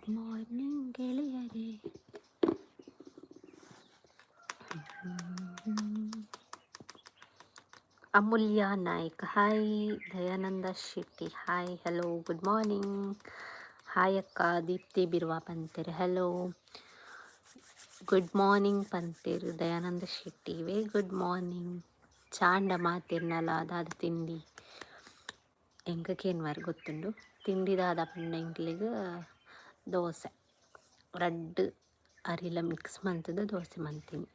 Good morning ಗೆಳೆಯರೇ. Amulya Naik hi. Dayananda Shetty hi, hello, good morning. Hi ಅಕ್ಕ. ದೀಪ್ತಿ ಬಿರ್ವಾ ಪಂತೆರ್, hello, good morning ಪಂತೆರ್. Dayananda Shetty, very good morning. ಚಾಂಡ ಮಾತೆರ್ನಲ ದಾದ ತಿಂಡಿ? ಎಂಕ್ ಕೇನ್ವರ್ ಗೊತ್ತುಂಡು. ತಿಂಡಿ ದಾದ ಪಂಡ ಎಂಕ್ಲೆಗ್ ದೋಸೆ, ರಡ್ಡ್ ಅರಿಲ ಮಿಕ್ಸ್ ಮಂತುದು ದೋಸೆ ಮಂತಿನಿ.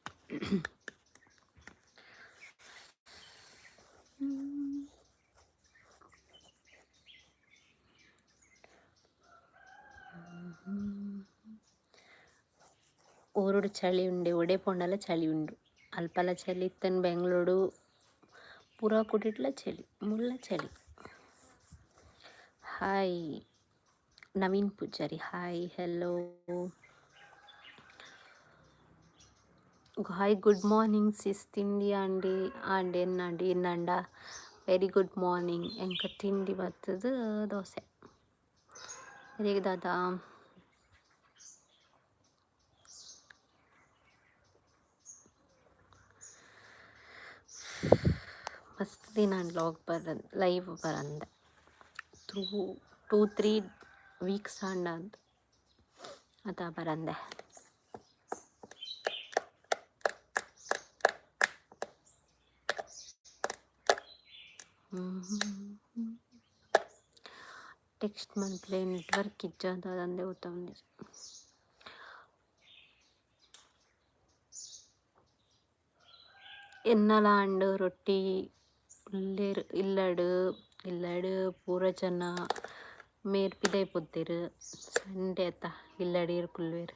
ಊರುಡು ಚಳಿ ಉಂಡೆ, ಒಡೆ ಪೋಂಡಲ ಚಳಿ ಉಂಡು. ಅಲ್ಪಲ ಚಳಿ ಇತ್ತನ್ ಬೆಂಗಳೂರು ಪೂರಾ ಕುಡಿಟ್ಲ ಚಳಿ, ಮುಲ್ಲ ಚಳಿ. Hi Naveen Poojary, hi, hello, hi, good morning sis. ತಿಂಡಿ ಆಂಡಿ ಆಂಡೆ ಎನ್ನಾಂಡಿ ಎನ್ನಂಡ. Very good morning. ಎಂಕ ತಿಂಡಿ ಬತ್ತದು ದೋಸೆ. ಹೇಗೆ ದಾದಾ? ಮಸ್ತ್ ದಿನ ಲಾಗ್ ಬರ ಲೈವ್ ಬರಂದೆ. ಟೂ ಟೂ ತ್ರೀ ವೀಕ್ಸ್ ಆಂಡ ಅಂತ ಅತ ಬರಂದೆ. ಟೆಕ್ಸ್ಟ್ ಮನ್ಪ್ಲೆ, ನೆಟ್ವರ್ಕ್ ಇಜ್ಜ ದಾದಂದೆ ಗೊತ್ತೊಂದಿಜ್ಜಿ. ಎನ್ನಲ ಆಂಡ್. ರೊಟ್ಟಿ ಉಲ್ಲೆರ್ ಇಲ್ಲಡ್. ಇಲ್ಲಡ್ ಪೂರ ಜನ ಮೇರ್ ಪಿದಯಿ ಪೋತೆರ್. ಸಂಡೆ ಅತ್ತ, ಇಲ್ಲಡ್ ಏರ್ ಕುಲ್ಲುವೆರ್?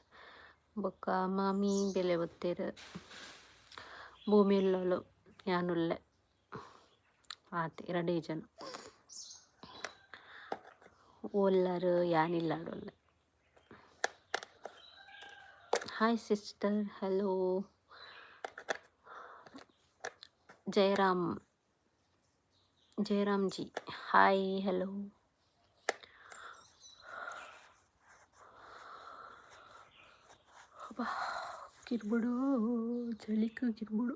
ಬೊಕ್ಕ ಮಾಮಿ ಬೇಲೆ ಪೋತೆರ್. ಭೂಮಿ ಉಲ್ಲೋಲು, ಯಾನ್ ಉಲ್ಲೆ, ಆತೆ, ರಡ್ಡೇ ಜನ. ಓಲ್ಲರ್ ಯಾನ್ ಉಲ್ಲೆ. Hi sister, hello. Jayaram, Jayaram G, hi, hello. ಕಿರ್ಬುಡು, ಚಳಿಕ್ ಕಿರ್ಬುಡು.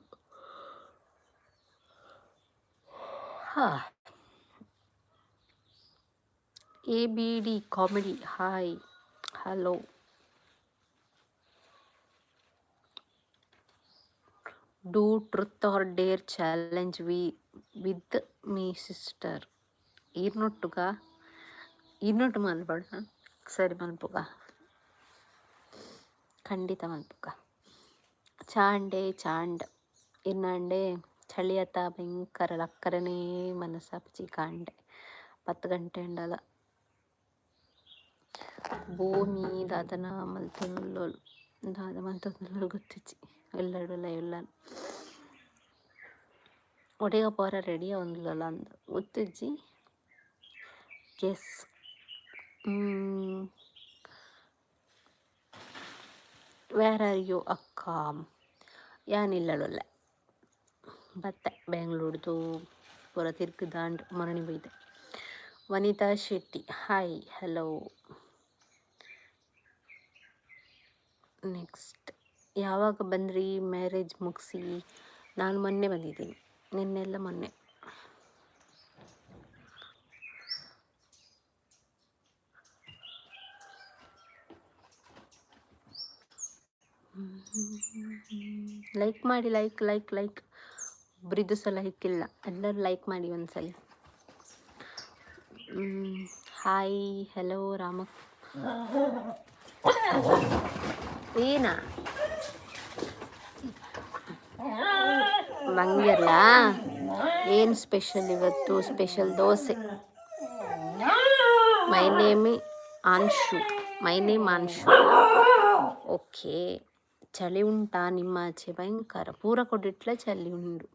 Ha, A B D comedy, hi, hello. Do truth or dare challenge we with me sister. ಈರ್ನೊಟ್ಟುಗ ಈರ್ನೊಟ್ಟು ಮಲ್ಪಡ. ಸರಿ, ಮಲ್ಪುಗ, ಖಂಡಿತ ಮಲ್ಪುಗ. ಚಾಂಡೆ ಚಾಂಡ್ ಇನ್ನಾಂಡೆ. ಚಳಿ ಅತ್ತ ಭಯಂಕರ, ಲಕ್ಕರನೇ ಮನಸ್ಸಾಪುಜಿ. ಕಾಂಡೆ 10 ಗಂಟೆ ಅಂಡಲ. ಭೂಮಿ ದಾದನ ಮಲ್ತೊಂದುಲ್ಲೋಲು, ದಾದ ಮಲ್ತೊಂದುಲ್ಲೋಲು ಗೊತ್ತಿಜ್ಜಿ. ಇಲ್ಲಡುಲ್ಲ ಇಲ್ಲ ಒಡೆಗ ಪೋರ ರೆಡಿ ಆವೊಂದುಲ್ಲೋಲ ಅಂದ್ ಗೊತ್ತಿಜ್ಜಿ. ಗೆಸ್. Where are you ಅಕ್ಕ? ಯಾನಿಲ್ಲಡೊಲ್ಲೆ, ಬತ್ತೆ. ಬೆಂಗಳೂರ್ದು ಪೂರ ತಿರ್ಗ್ ದಾಂಡ್ ಮರಣಿ ಬೈದೆ. ವನಿತಾ ಶೆಟ್ಟಿ, ಹಾಯ್, ಹಲೋ. ನೆಕ್ಸ್ಟ್ ಯಾವಾಗ ಬಂದ್ರಿ ಮ್ಯಾರೇಜ್ ಮುಗಿಸಿ? ನಾನು ಮೊನ್ನೆ ಬಂದಿದ್ದೀನಿ, ನಿನ್ನೆಲ್ಲ ಮೊನ್ನೆ. ಲೈಕ್ ಮಾಡಿ, ಲೈಕ್, ಲೈಕ್, ಲೈಕ್. ಒಬ್ರಿದ್ದು ಸಹ ಲೈಕ್ ಇಲ್ಲ. ಎಲ್ಲರೂ ಲೈಕ್ ಮಾಡಿ ಒಂದ್ಸಲ. Hi, hello Rama. ಏನಾ ಬಂಗಿರಲ್ಲ? ಏನು ಸ್ಪೆಷಲ್ ಇವತ್ತು? Special dosa. My name Anshu, my name Anshu. Okay. ಚಳಿ ಉಂಟಾ ನಿಮ್ಮ ಆಚೆ? ಭಯಂಕರ, ಪೂರ ಕೊಡಿಟ್ಲ ಚಳಿ ಉಂಟು.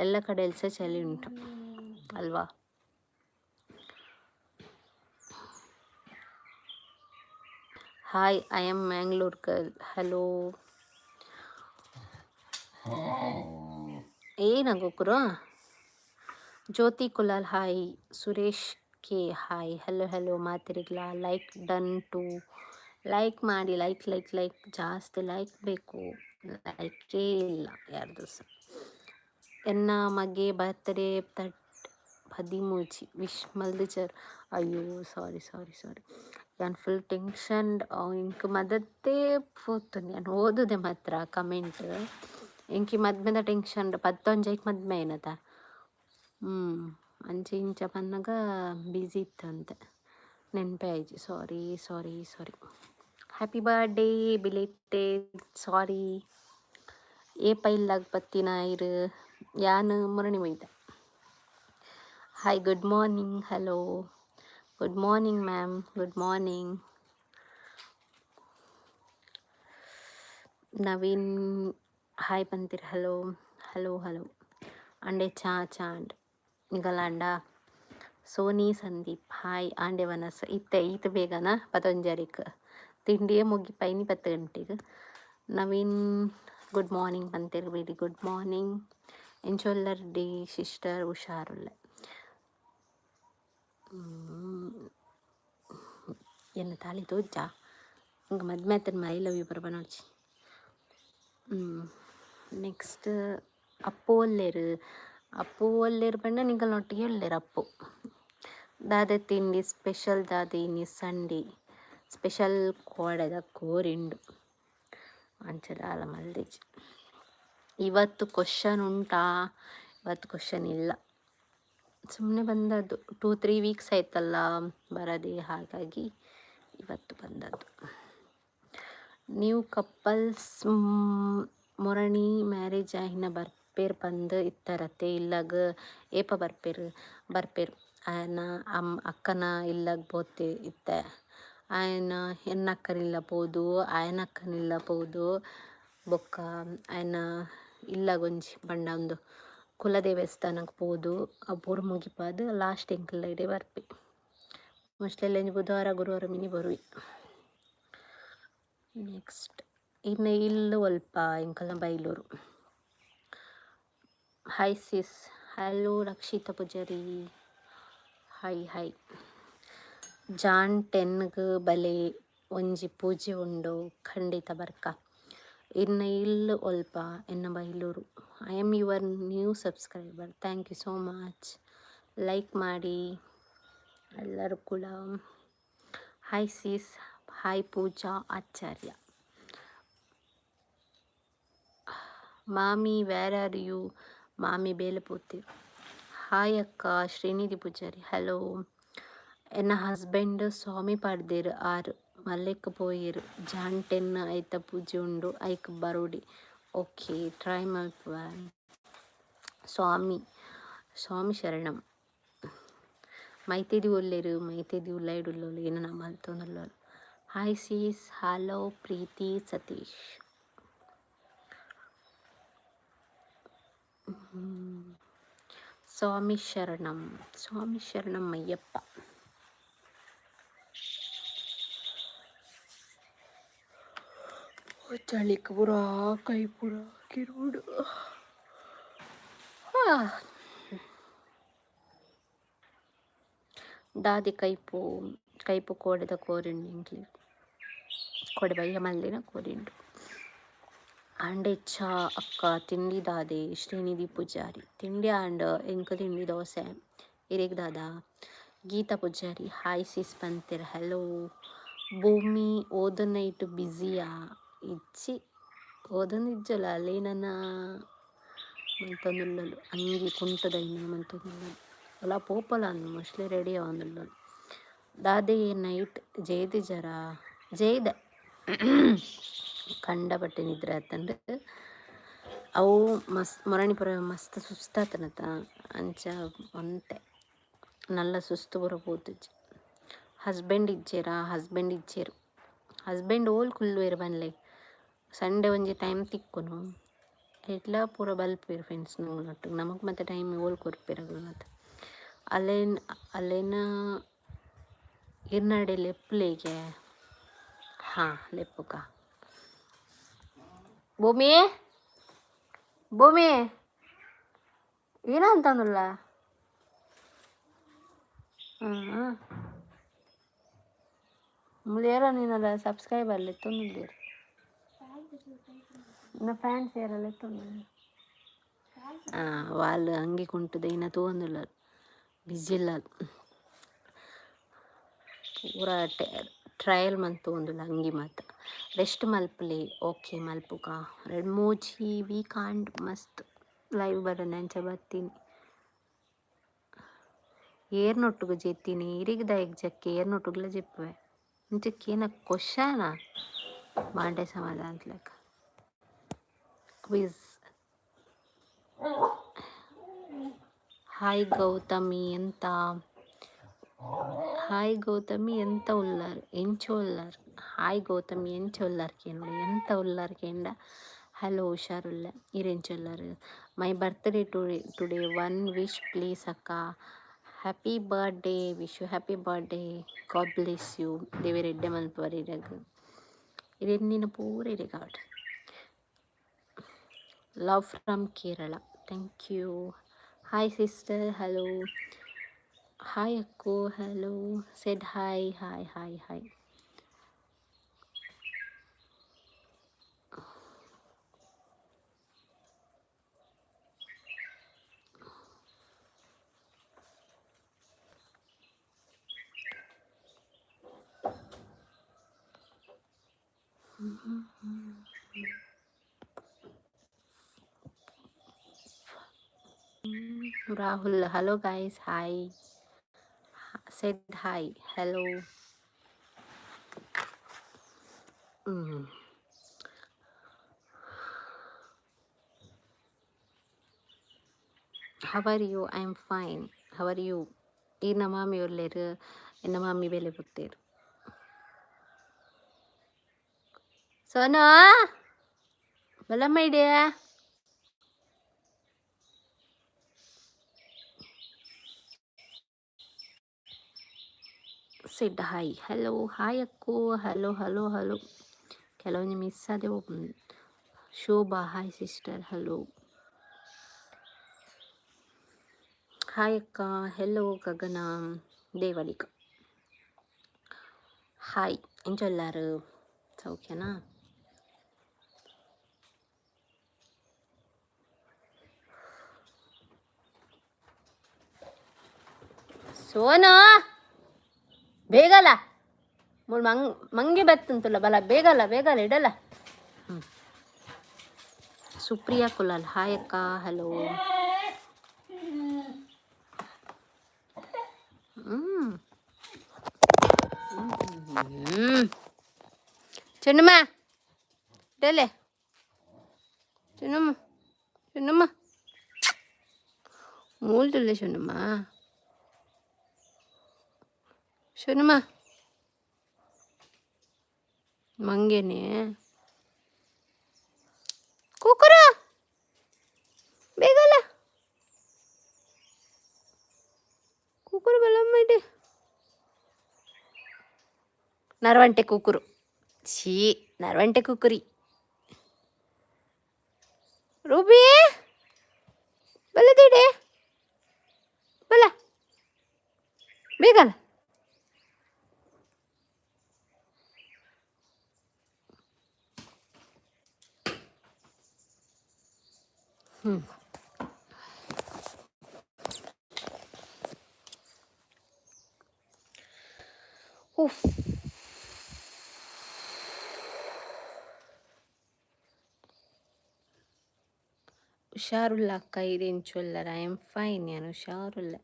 ಎಲ್ಲ ಕಡೆಯಲ್ಲಿ ಸಹ ಚಳಿ ಉಂಟು ಅಲ್ವಾ? Hi, I am Mangalore girl. Hello. ಏನ ಗೊಕ್ಕರು? Jyoti Kulal hi. Suresh K hi hello hello ಮಾತೆರೆಗ್ಲ. Like done to. Like ಮಾಡಿ, ಲೈಕ್ ಲೈಕ್ ಲೈಕ್, ಜಾಸ್ತಿ ಲೈಕ್ ಬೇಕು. ಲೈಕೇ ಇಲ್ಲ ಯಾರ್ದು ಸಹ. ಎನ್ನ ಮಗೆ ಬರ್ತ್ಡೇ ತಟ್ 13, ವಿಶ್ ಮಲ್ದಿಜರ್. ಅಯ್ಯೋ, ಸಾರಿ ಸಾರಿ ಸಾರಿ. ಯಾನ್ ಫುಲ್ ಟೆನ್ಷನ್, ಇಂಕ್ ಮದತ್ತೇ ಪೋತುಂಡು. ಯಾನ್ ಓದುದೆ ಮಾತ್ರ ಕಮೆಂಟ್. ಎಂಕಿ ಮದ್ಮೆದ ಟೆನ್ಷನ್. ಪತ್ತೊಂಜೈಕ್ ಮದ್ಮೆ ಆಯ್ನತ. ಅಂಚೆ ಇಂಚ ಪನ್ನಗ ಬ್ಯುಸಿ ಇತ್ತಂತೆ, ನೆನಪೇ ಆಯ್ಜಿ. Sorry sorry sorry. Happy birthday belated, sorry. ಏಪ ಇಲ್ಲಾಗ ಬತ್ತಿನ ಇರು? ಯಾನ್ ಮುರಣಿ ಒಯ್ದ. Hi, good morning, hello, good morning ma'am, good morning. Naveen hi ಪಂತಿರ್. Hello hello hello. ಅಂಡೆ ಚಾ ಚಾ ಅಂಡ್ ನಿಗಲಾಂಡ. ಸೋನಿ ಸಂದೀಪ್ ಹಾಯ್. ಆಂಡೆ ವನಸ್ ಇತ್ತೆ ಈತ ಬೇಗನ? ಪತೊಂಜರಿಕ್ ತಿಂಡಿಯೇ ಮುಗಿಪೈನಿ 10 ಗಂಟೆಗೆ. ನವೀನ್ ಗುಡ್ ಮಾರ್ನಿಂಗ್ ಪಂತೆರ್. Very good morning. ಎಂಚೊಲ್ಲರ್ ಡಿ ಸಿಸ್ಟರ್? ಹುಷಾರುಲ್ಲೆ. ಎನ್ನ ತಾಳಿ ತೋಜ ಇಂಕ ಮದ್ಮೆ ಆತನ. I love you ಪರ ಪನೊಡ್ಚಿ. ನೆಕ್ಸ್ಟ್ ಅಪ್ಪು ಒಲ್ಲೆರ್? ಅಪ್ಪು ಒಲ್ಲೆರ್ ಪಂಡ ನಿಕಲ್ನೊಟ್ಟಿಗೆ ಉಲ್ಲೆರ್ ಅಪ್ಪು. ದಾದೆ ತಿಂಡಿ ಸ್ಪೆಷಲ್? ದಾದೆ ಇನಿ ಸಂಡೇ ಸ್ಪೆಷಲ್? ಕೋಡೆದ ಕೋರಿಂಡು, ಅಂಚ ದಾಲ ಮಲ್ದಿಜಿ. ಇವತ್ತು ಕ್ವಶನ್ ಉಂಟಾ? ಇವತ್ತು ಕ್ವಶನ್ ಇಲ್ಲ, ಸುಮ್ಮನೆ ಬಂದದ್ದು. 2-3 ವೀಕ್ಸ್ ಆಯ್ತಲ್ಲ ಬರದೆ, ಹಾಗಾಗಿ ಇವತ್ತು ಬಂದದ್ದು. ನೀವು ಕಪಲ್ಸ್ ಮೊರಣಿ ಮ್ಯಾರೇಜ್ ಆಯಿನ ಬರ್ಪೇರ್ ಪಂದ್ ಇತ್ತರತೆ ಇಲ್ಲಗ್? ಏಪ ಬರ್ಪೇರ್? ಬರ್ಪೇರ್. ಆಯನ ಅಕ್ಕನ ಇಲ್ಲಗ್ ಪೋತೆ ಇತ್ತೆ. ಆಯನ ಎನ್ನ ಅಕ್ಕನಿಲ್ಲ ಪೋದು, ಆಯನ ಅಕ್ಕನಿಲ್ಲ ಪೋದು, ಬೊಕ್ಕ ಆಯನ ಇಲ್ಲಗೊಂಜಿ ಪಂಡ ಒಂದು ಕುಲ ದೇವಸ್ಥಾನಕ್ಕೆ ಪೋದು, ಆ ಪೂರ ಮುಗಿಪಾದ್ ಲಾಸ್ಟ್ ಎಂಕಲ್ನ ಇಡೆ ಬರ್ಪೆ. ಮೋಸ್ಟ್ಲಿ ಒಂಜಿ ಬುಧವಾರ ಗುರುವಾರ ಮಿನಿ ಬರುವೆ. ನೆಕ್ಸ್ಟ್ ಇನ್ನು ಇಲ್ಲು ಒಲ್ಪ? ಎಂಕಲ್ನ Bailur. Hi sis. Hello Rakshita Poojary, hi hi. John 10ಗ್ ಬಲೆ, ಒಂಜಿ ಪೂಜೆ ಉಂಡು, ಖಂಡಿತ ಬರ್ಕ. ಇನ್ನು ಇಲ್ಲು ಒಲ್ಪ? ಎನ್ನ Bailur. I am your new subscriber. Thank you so much. Like ಮಾಡಿ ಎಲ್ಲರೂ ಕೂಡ. ಹಾಯ್ ಸಿಸ್. ಹಾಯ್ ಪೂಜಾ ಆಚಾರ್ಯ. ಮಾಮಿ, where are you? ಮಾಮಿ ಬೇಲೆ ಪೋತೆರ್. ಹಾಯ್ ಅಕ್ಕ. ಶ್ರೀನಿಧಿ ಪೂಜಾರಿ, ಹಲೋ. ಎನ್ನ ಹಸ್ಬೆಂಡ್ ಸ್ವಾಮಿ ಪಾಡ್ದೇರ್, ಆರ್ ಮಲ್ಲೆಕ್ ಪೋಯೆರ್. ಜಾನ್ 10 ಐತ ಪೂಜೆ ಉಂಡು, ಐಕ್ ಬರೋಡಿ. ಓಕೆ, ಟ್ರೈ ಮಲ್ಪುವೆ. ಸ್ವಾಮಿ ಸ್ವಾಮಿ ಶರಣಂ. ಮೈತೆದಿ ಒಲ್ಲೆರ್? ಮೈತೆದಿ ಉಲ್ಲೈಡುಲ್ಲೋಲು, ಏನನ ಮಲ್ತೊಂದುಲ್ಲೋಲು. ಹಾಯ್ ಸಿಸ್. ಹಲೋ ಪ್ರೀತಿ ಸತೀಶ್. ಸ್ವಾಮಿ ಶರಣಂ, ಸ್ವಾಮಿ ಶರಣಂ ಅಯ್ಯಪ್ಪ. ಚಳಿಕ್ ಪೂರ ಕೈ ಪೂರ ಕಿರುಡು. ದಾದಿ ಕೈಪು? ಕೈಪು ಕೋಡೆದ ಕೋರಿಂಡು ಎಂಕ್ಲೆ. ಕೋಡೆ ಬಯ್ಯ ಮಲ್ದಿನ ಕೋರಿಂಡು. ಆಂಡೆ ಚಾ ಅಕ್ಕ, ತಿಂಡಿ ದಾದೆ? ಶ್ರೀನಿಧಿ ಪೂಜಾರಿ, ತಿಂಡಿ ಆಂಡ್. ಎಂಕ್ ತಿಂಡಿ ದೋಸೆ. ಇರೆಗ್ ದಾದ? ಗೀತಾ ಪೂಜಾರಿ ಹಾಯ್ ಸಿಸ್ ಪಂತೆರ್. ಹಲೋ. ಭೂಮಿ ಓದನೈಟ್ ಬ್ಯುಸಿಯಾ? ಇಜ್ಜಿ, ಓದೊಂದಿಜ್ಜಲ. ಅಲೇನನ ಮಂತೊಂದುಲ್ಲಲು, ಅಂಗಿ ಕುಂಟುದೈನ ಮಂತೊಂದುಲ್ಲಲು. ಒಲ ಪೋಪಲ ಅಂದ್ ಮೋಸ್ಟ್ಲಿ ರೆಡಿ ಆವೊಂದುಲ್ಲಲು. ದಾದೆ ನೈಟ್ ಜೈದಿಜರಾ? ಜೈದೆ, ಕಂಡಪಟ್ಟೆ ನಿದ್ರೆ ಆತಂಡ್. ಅವು ಮಸ್ತ್ ಮೊರಣಿ ಪೂರ ಮಸ್ತ್ ಸುಸ್ತಾತನತ, ಅಂಚ ಒಂತೆ ನಲ್ಲ ಸುಸ್ತು ಪೂರ ಪೋತುಜಿ. ಹಸ್ಬೆಂಡ್ ಇಜ್ಜೆರಾ? ಹಸ್ಬೆಂಡ್ ಇಜ್ಜೆರ್. ಹಸ್ಬೆಂಡ್ ಓಲ್ ಕುಲ್ಲುವೆರ್ ಪನ್ಲೆ? ಸಂಡೇ ಒಂಜಿ ಟೈಮ್ ತಿಕ್ಕುನು, ಎಟ್ಲ ಪೂರ ಬಲ್ಪೆರ್ ಫ್ರೆಂಡ್ಸ್ ನೊಟ್ಟುಗು. ನಮಕ್ ಮಾತ ಟೈಮ್ ಓಲ್ ಕೊರ್ಪೆರ್ ಅಗುಲು ಮಾತ. ಅಲೆನ್ ಅಲೆನ ಇರ್ನಡೆ ಲೆಪ್ಪುಲೆಗೆ. ಹಾಂ, ಲೆಪ್ಪುಕ. ಭೂಮಿ, ಭೂಮಿ, ಏನಂತಂದುಲ್ಲ? ಹಾಂ, ಮುಳು ನಿನ್ನಲ್ಲ ಸಬ್ಸ್ಕ್ರೈಬರ್ ಲೆತ್ತೊಂದುಲ್ಲೆರ್. ಇನ್ನ ಫ್ಯಾನ್ಸ್ ಏರ ಲೆತ್ತೊಂದುಲ್ಲೆರ್. ವಾಲ್ ಅಂಗಿ ಕುಂಟುದ ಇನ್ನ ತೂವೊಂದುಲ್ಲರ್, ಬಿಜಿ ಉಲ್ಲಲ್. ಪೂರ ಟ್ರಯಲ್ ಮಂತೊಂದುಲ್ಲ ಅಂಗಿ ಮಾತ. ರೆಸ್ಟ್ ಮಲ್ಪುಲೆ. ಓಕೆ, ಮಲ್ಪುಗ. ರಡ್ಡ್ ಮೂಜಿ ವೀಕ್ ಆಂಡ್ ಮಸ್ತ್ ಲೈವ್ ಬರಂದೆ. ಅಂಚ ಬತ್ತೀನಿ. ಏರ್ನೊಟ್ಟುಗು ಜೆತ್ತೀನಿ? ಇರಿಗ್ ದಾಯೆಗ್ ಜಕ್ಕೆ? ಏರ್ನೊಟ್ಟುಗುಲ ಜೆಪ್ಪುವೆ. ಇಂಚ ಕೇನ ಕ್ವಶನಾ? ಬಾಂಡೆ ಸಮಾಧಾನ ಲೆಕ್ಕ. ಕ್ವಿಜ್. ಹಾಯ್ ಗೌತಮಿ, ಎಂತ? ಹಾಯ್ ಗೌತಮಿ, ಎಂತ ಉಲ್ಲರ್? ಎಂಚ ಉಲ್ಲರ್? ಹಾಯ್ ಗೌತಮಿ, ಎಂಚ ಉಲ್ಲರ್ ಕೇಂಡ, ಎಂತ ಉಲ್ಲರ್ ಕೇಂಡ. ಹಲೋ, ಹುಷಾರುಲ್ಲೆ. ಇರ್ ಎಂಚ ಉಲ್ಲರ್? My birthday today, one wish please ಅಕ್ಕ. Happy birthday. Wish you happy birthday. God bless you. ದೇವೆರ್ ಎಡ್ಡೆ ಮಲ್ಪುವರ್ ಇರೆಗ್. ಇರೆನ್ನಿನ ಪೂರ ಇರೆಗಾಡ್. Love from Kerala. Thank you. Hi sister, hello. Hi Akku, hello. Said hi, hi, hi, hi. Rahul, hello guys, hi. Said hi, hello. How are you? I am fine. How are you? ಈರ್ನ ಮಾಮಿ ಉಲ್ಲೆರ್. ಎನ್ನ ಮಾಮಿ ಬೇಲೆ ಪೋತೆರ್. ಸೋನು, ಬಲಮ್ಮ ಇಡೆ. Said hi, hello. Hi Akku, hello, hello, hello. ಕೆಲವೊಂಜಿ ಮಿಸ್ ಆದೆ. Shobha, hi sister, hello. Hi ಅಕ್ಕ, ಹೆಲೋ. ಗಗನ ದೇವಡಿಕ, ಹಾಯ್. ಎಂಚ ಉಲ್ಲರ್? ಸೌಖ್ಯನಾ? ಸೋನು, ಬೇಗಲ. ಮೂಲು ಮಂಗ್ ಮಂಗೆ ಬತ್ತುಂತುಲ್ಲ. ಬಲ, ಬೇಗಲ, ಬೇಗಲ, ಇಡಲ. ಹ್ಞೂ. ಸುಪ್ರಿಯಾ ಕುಲಾಲ್, ಹಾಯ್ ಅಕ್ಕ, ಹಲೋ. ಹ್ಞೂ. ಚೆನ್ನಮ್ಮ, ಇಡಲೆ. ಚೆನ್ನಮ್ಮ, ಚೆನ್ನಮ್ಮ, ಮೂಲ್ದುಲ್ಲೆ. ಚೆನ್ನಮ್ಮ, ಚೆನ್ನಮ್ಮ, ಮಂಗೇನೆ. ಕೂಕುರ, ಬೇಗಲ. ಕೂಕುರು, ಬಲಮ್ಮ ಇದೆ. ನರವಂಟೆ ಕೂಕುರು. ಛೀ, ನರವಂಟೆ ಕುಕ್ಕುರಿ. ರೂಬಿ, ಬಲದಿಡೆ, ಬಲ, ಬೇಗಲ್ಲ. ಹ್ಞೂ. ಉಫ್. ಹುಷಾರುಲ್ಲ ಅಕ್ಕ, ಇರ್ ಚೊಲ್ಲರ್? I am fine. ಯಾನ್ ಹುಷಾರುಲ್ಲೆ.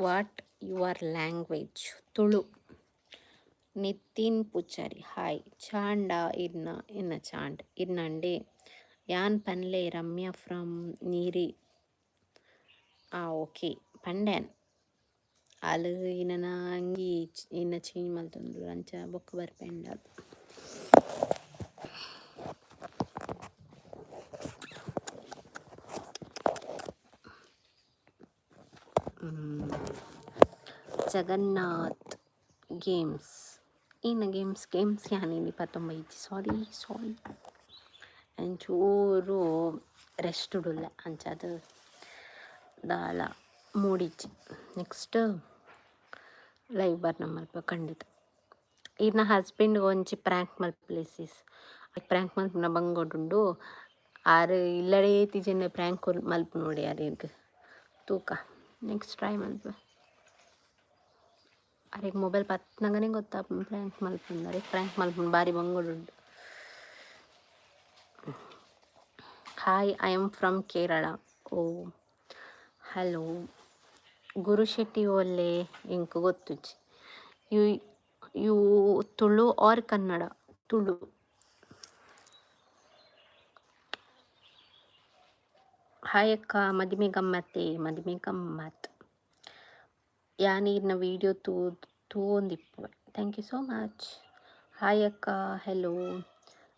What your language? Tulu. Nitin Poojary, hi. ಚಾಂಡ ಇರ್ನ ಇನ್ನ ಚಾಂಡ್ ಇರ್ನಂಡೆ ಯಾನ್ ಪನ್ಲೆ. ರಮ್ಯಾ ಫ್ರಮ್ ನೀರಿ. ಓಕೆ, ಪಂಡ್ಯಾನ್. ಆಲ್ ಇನನ ಅಂಗಿ ಇನ್ನ ಚೇಂಜ್ ಮಲ್ತೊಂದು ಅಂಚ ಬೊಕ್ಕ ಬರ್ಪೆಂಡ. ಜಗನ್ನಾಥ್ ಗೇಮ್ಸ್, ಇನ್ನ ಗೇಮ್ಸ್ ಗೇಮ್ಸ್ ಯಾನ್ ಇನಿ ಪತ್ತೊಂಬೈಜಿ. ಸಾರಿ, ಸಾರಿ. ಒಂಚೂರು ರೆಸ್ಟ್ ಉಲ್ಲ ಅಂಚಾದ್ ದಾಲ ಮೂಡಿಜ್ಜಿ. ನೆಕ್ಸ್ಟ್ ಲೈವ್ ಬರ್ನ ಮಲ್ಪ ಖಂಡಿತ. ಈರ್ನ ಹಸ್ಬೆಂಡ್ ಒಂಜಿ ಪ್ರ್ಯಾಂಕ್ ಮಲ್ಪುಲೆ ಸಿಸ್. ಪ್ರ್ಯಾಂಕ್ ಮಲ್ಪುನ ಬಂಗೊಡುಂಡು. ಆರ್ ಇಲ್ಲಡೆ ತಿಜೆಂಡ ಪ್ರ್ಯಾಂಕ್ ಮಲ್ಪು ನೋಡಿ ಆರೆಗ್. ತೂಕ, ನೆಕ್ಸ್ಟ್ ಟ್ರೈ ಮಲ್ಪ. ಅರೆಗ್ ಮೊಬೈಲ್ ಪತ್ನಗನೇ ಗೊತ್ತಾಪುಂಡು ಪ್ರ್ಯಾಂಕ್ ಮಲ್ಪುಂಡು. ಅರೆಗ್ ಪ್ರ್ಯಾಂಕ್ ಮಲ್ಪುಂಡು ಬಾರಿ ಬಂಗೊಡುಂಡು. Hi, I am from Kerala. Oh, hello. Guru Shetty ಒಲ್ಲೆ ಎಂಕ್ ಗೊತ್ತುಜ್ಜಿ. You you Tulu or Kannada? Tulu. Hi ಅಕ್ಕ, ಮದಿಮೆ ಗಮ್ಮತ್ತೆ? ಮದಿಮೆ ಗಮ್ಮತ್. ಯಾನ್ ಈರ್ನ ವೀಡಿಯೋ ತೂ ತೂವೊಂದಿಪ್ಪುವೆ. Thank you so much. Hi ಅಕ್ಕ, hello.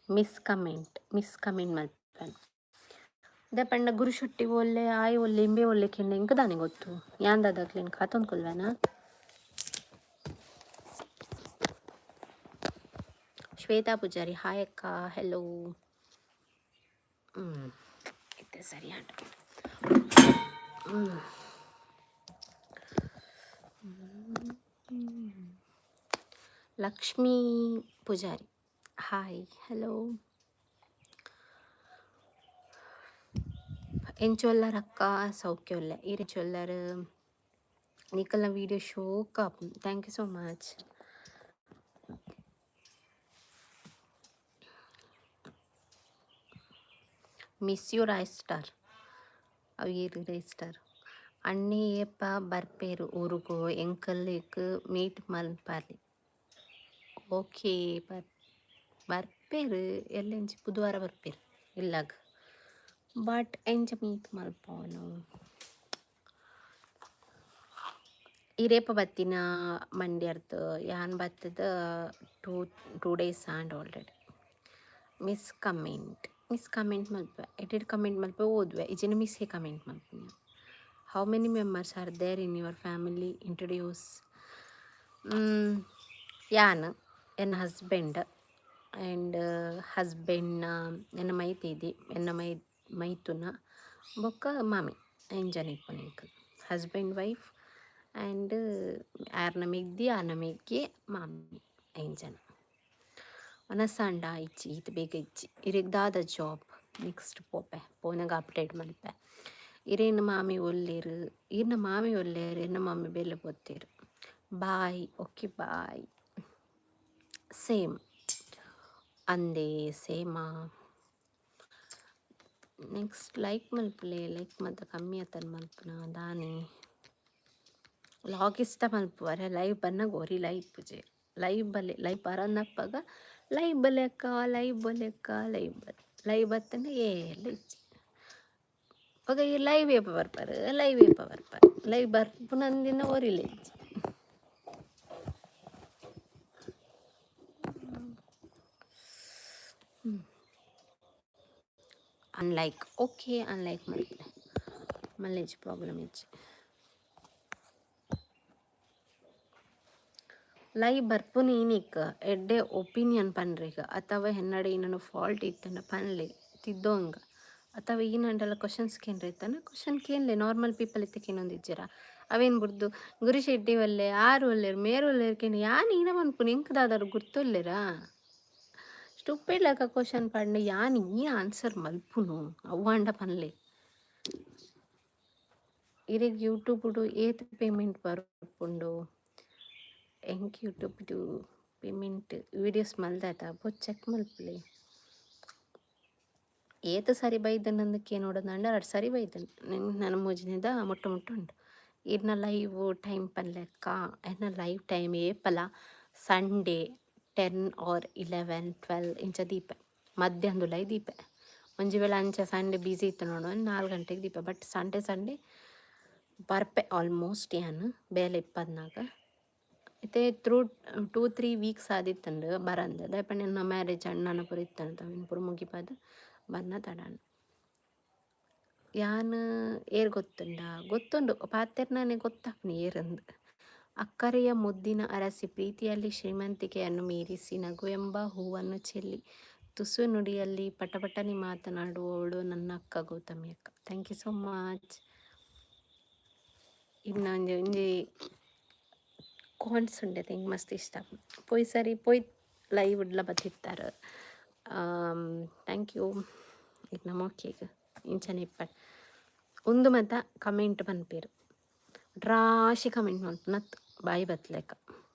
Miss comment, miss comment ಮಲ್ಪುವೆ. ದಾಯೆ ಪಂಡ ಗುರು ಶೆಟ್ಟಿ ಒಲ್ಲೆ, ಆಯ್ ಒಲ್ಲೆ, ಇಂಬೆ ಒಲ್ಲೆ ಕೆಂಡ ಎಂಕ್ ದಾನೆ ಗೊತ್ತು? ಯಾನ್ ದಾದಾಕ್ಲೆನ್ ಕಾತೊಂದು ಕುಲ್ವೆನಾ? ಶ್ವೇತಾ ಪೂಜಾರಿ, ಹಾಯ್ ಅಕ್ಕ, ಹೆಲೋ. ಇತ್ತೆ ಸರಿ ಆಂಡ್. Lakshmi Poojary, hi, hello. ಎಂಚೊಲ್ಲರ್ ಅಕ್ಕ? ಸೌಖ್ಯ ಉಲ್ಲೆ. ಈರ್ ಎಂಚೊಲ್ಲರ್? ನಿಕಲ್ನ ವೀಡಿಯೋ ಶೋಕ್ ಆಪುಂಡು. Thank you so much. Miss you Rai star. ಅವು ಏರ್ ರೈ ಸ್ಟಾರ್? ಅಣ್ಣೆ ಏಪ ಬರ್ಪೇರು ಊರುಗು? ಎಂಕಲೆಗ್ ಮೀಟ್ ಮಲ್ಪಲೆ. ಓಕೆ, ಬರ್ಪೇರು. ಎಲ್ಲೆಂಚಿ ಬುಧವಾರ ಬರ್ಪೇರು ಇಲ್ಲಗ್. ಬಟ್ ಎಂಚ ಮೀಟ್ ಮಲ್ಪವನು? ಈರೇಪ ಬತ್ತಿನ ಮಂಡ್ಯರ್ದ್? ಯಾನ್ ಬತ್ತದ ಟೂ ಟೂ ಡೇಸ್ ಆಂಡ್ already. Miss comment, miss comment ಮಲ್ಪೆ. ಎಡಿಟ್ ಕಮೆಂಟ್ ಮಲ್ಪೆ, ಓದುವೆ. ಇಜ್ಜಿಂಡ ಮಿಸ್ಸೇ ಕಮೆಂಟ್ ಮಲ್ಪುನಿ. How many members are there in your family? Introduce. ಯಾನ್, ಎನ್ನ ಹಸ್ಬೆಂಡ್ ಆ್ಯಂಡ್ ಹಸ್ಬೆಂಡ್ನ ಎನ್ನ ಮೈತಿದಿ, ಎನ್ನ ಮೈತುನ ಬೊಕ್ಕ ಮಾಮಿ, ಐನ್ ಜನ ಇಪ್ಪುನು ಎಂಕ್. ಹಸ್ಬೆಂಡ್, ವೈಫ್ ಆ್ಯಂಡ್ ಆರ್ನ ಮೆಗ್ದಿ, ಆರ್ನ ಮೆಗ್ಗೆ, ಮಾಮಿ, ಐನ್ ಜನ. ವನಸ್ ಆಂಡ? ಇಜ್ಜಿ, ಈತ್ ಬೇಗ ಇಜ್ಜಿ. ಇರೆಗ್ ದಾದ ಜಾಬ್? ನೆಕ್ಸ್ಟ್ ಪೋಪೆ, ಪೋನಗ ಅಪ್ಡೇಟ್ ಮಲ್ಪೆ. ಇರೇನ ಮಾಮಿ ಒಲ್ಲೆರ್? ಈರ್ನ ಮಾಮಿ ಒಲ್ಲೆರ್? ಎನ್ನ ಮಾಮಿ ಬೇಲೆ ಪೋತೆರ್. Boy, okay bye. ಸೇಮ್ ಅಂದೇ, ಸೇಮಾ? ನೆಕ್ಸ್ಟ್ ಲೈಕ್ ಮಲ್ಪುಲೆ. ಲೈಕ್ ಮಾತ ಕಮ್ಮಿ ಆತಂದ್ ಮಲ್ಪುನ ದಾನೆ? ಲಾಗ್ ಇಷ್ಟ ಮಲ್ಪುವರೆ. ಲೈವ್ ಬನ್ನಗ ಒರಿಲ ಇಪ್ಪುಜೆರ್. ಲೈವ್ ಬಲ್ಲೆ, ಲೈವ್ ಬರಂದಪ್ಪಗ ಲೈವ್ ಬಲೆ ಅಕ್ಕ, ಲೈವ್ ಬಲೆ ಅಕ್ಕ, ಲೈವ್ ಬಲೆ. ಲೈವ್ ಬತ್ತಂಡ ಏಲ ಇಜ್ಜಿ. ಅಪಗ ಈ ಲೈವ್ ಏಪ ಬರ್ಪರ್, ಲೈವ್ ಏಪ ಬರ್ಪರ್, ಲೈವ್ ಬರ್ಪುನಂದಿನ ಒರಿಲ ಇಜ್ಜಿ. ಅನ್ಲೈಕ್, ಓಕೆ, ಅನ್ಲೈಕ್ ಮಲ್ಪುಲೆ. ಮಲ್ಲೆಜ್ಜಿ, ಪ್ರಾಬ್ಲಮ್ ಇಜ್ಜಿ. ಲೈವ್ ಬರ್ಪುನಿ ಇನಿಕ್ ಎಡ್ಡೆ ಒಪಿನಿಯನ್ ಪನ್ರೆಗ್ ಅಥವಾ ಎನ್ನಡ ಏನನ ಫಾಲ್ಟ್ ಇತ್ತಂಡ ಪನ್ಲೆ, ತಿದ್ದೋಂಗ. ಅಥವಾ ಈನಂಡಲ ಕ್ವಶನ್ಸ್ ಕೇನ್ರೆ ಇತ್ತಂಡ ಕ್ವಶನ್ ಕೇನ್ಲೆ. ನಾರ್ಮಲ್ ಪೀಪಲ್ ಇತ್ತೆ ಕೇನೊಂದಿಜ್ಜೆರ? ಅವೇನ್ ಬುಡ್ದು ಗುರು ಶೆಟ್ಟಿ ಒಲ್ಲೆ, ಆರ್ ಒಲ್ಲೆರ್, ಮೇರ್ ಒಲ್ಲೆರ್ ಕೇಂಡ ಯಾನ್ ಈನ ಮನ್ಪುನಿ? ಎಂಕ್ ದಾದಾರ ಗುರ್ತೊಲ್ಲೆರಾ? ಸ್ಟುಪಿಡ್ ಲೆಕ ಕ್ವಶನ್ ಪಂಡ ಯಾನ್ ಈ ಆನ್ಸರ್ ಮಲ್ಪುನು? ಅವ್ವಾಂಡ ಪನ್ಲೆ. ಇರೆಗ್ ಯೂಟ್ಯೂಬುಡು ಏತ್ ಪೇಮೆಂಟ್ ಬರ್ಪುಂಡು? ಎಂಕ್ ಯೂಟ್ಯೂಬ್ಡು ಪೇಮೆಂಟ್ ವೀಡಿಯೋಸ್ ಮಲ್ದಾತ, ಪೋದು ಚೆಕ್ ಮಲ್ಪುಲೆ. ಏತ್ ಸರಿ ಬೈದ್ಂಡ್ ಕೇನೊಡಂದಾಂಡ ರಡ್ಡ್ ಸರಿ ಬೈದ್ಂಡ್. ನನ ಮೂಜಿನೆದ ಮುಟ್ಟ ಮುಟ್ಟ ಉಂಡು. ಇರ್ನ ಲೈವ್ ಟೈಮ್ ಪನ್ಲೆಕ್ಕ. ಎನ್ನ ಲೈವ್ ಟೈಮ್ ಏಪಲ ಸಂಡೇ 10 ಆರ್ 11, 12 ಇಂಚ ದೀಪೆ. ಮಧ್ಯಾಹ್ನದುಲೈ ದೀಪೆ. ಒಂಜಿ ವೇಳೆ ಅಂಚ ಸಂಡೇ ಬಿಸಿ ಇತ್ತು ನೋಡು, 4 ಗಂಟೆಗೆ ದೀಪೆ. ಬಟ್ ಸಂಡೇ ಸಂಡೇ ಬರ್ಪೆ ಆಲ್ಮೋಸ್ಟ್ ಯಾನ್ ಬೇಲೆ ಇಪ್ಪದ್ನಾಗ. ಇತ್ತೆ ತ್ರೂ 2-3 ವೀಕ್ಸ್ ಆದಿತ್ತುಂಡು ಬರಂದೆ. ದಾಯೆ ಪಂಡ ಎನ್ನ ಮ್ಯಾರೇಜ್ ಅಣ್ಣನ ಪೂರ ಇತ್ತಂತ, ಅವೆನ್ ಪೂರ ಮುಗಿಪಾದ್ ಬನ್ನ ತಡಾನ್. ಯಾನ್ ಏರ್ ಗೊತ್ತುಂಡ? ಗೊತ್ತುಂಡು, ಪಾತೆರ್ನನೆ ಗೊತ್ತಾಪುನಿ ಏರಂದ್. ಅಕ್ಕರೆಯ ಮುದ್ದಿನ ಅರಸಿ, ಪ್ರೀತಿಯಲ್ಲಿ ಶ್ರೀಮಂತಿಕೆಯನ್ನು ಮೀರಿಸಿ, ನಗುವೆಂಬ ಹೂವನ್ನು ಚೆಲ್ಲಿ. ತುಸು ನುಡಿಯಲ್ಲಿ ಪಟಪಟನೆ ಮಾತನಾಡುವವಳು ನನ್ನ ಅಕ್ಕ ಗೌತಮಿ ಅಕ್ಕ. Thank you so much. ಇನ್ನು ಒಂಜಿ ಒಂಜಿ ಕಾನ್ಸ್ ಉಂಡೆ, ಎಂಕ್ ಮಸ್ತ್ ಇಷ್ಟ. ಪೋಯ್ ಸರಿ ಪೋಯ್ ಲೈವ್ ಡ್ಲ ಬತ್ತಿತ್ತಾರೆ. Thank you. ಈಗ ನಮ್ಮ ಓಕೆಗ್ ಇಂಚನೆ ಇಪ್ಪಡ್. ಉಂದು ಮಾತ ಕಮೆಂಟ್ ಪನ್ಪೆರ್, ರಾಶಿ ಕಮೆಂಟ್ ಮಲ್ಪುನತ್ ಬಾಯಿ ಬತ್ಲೆಕ.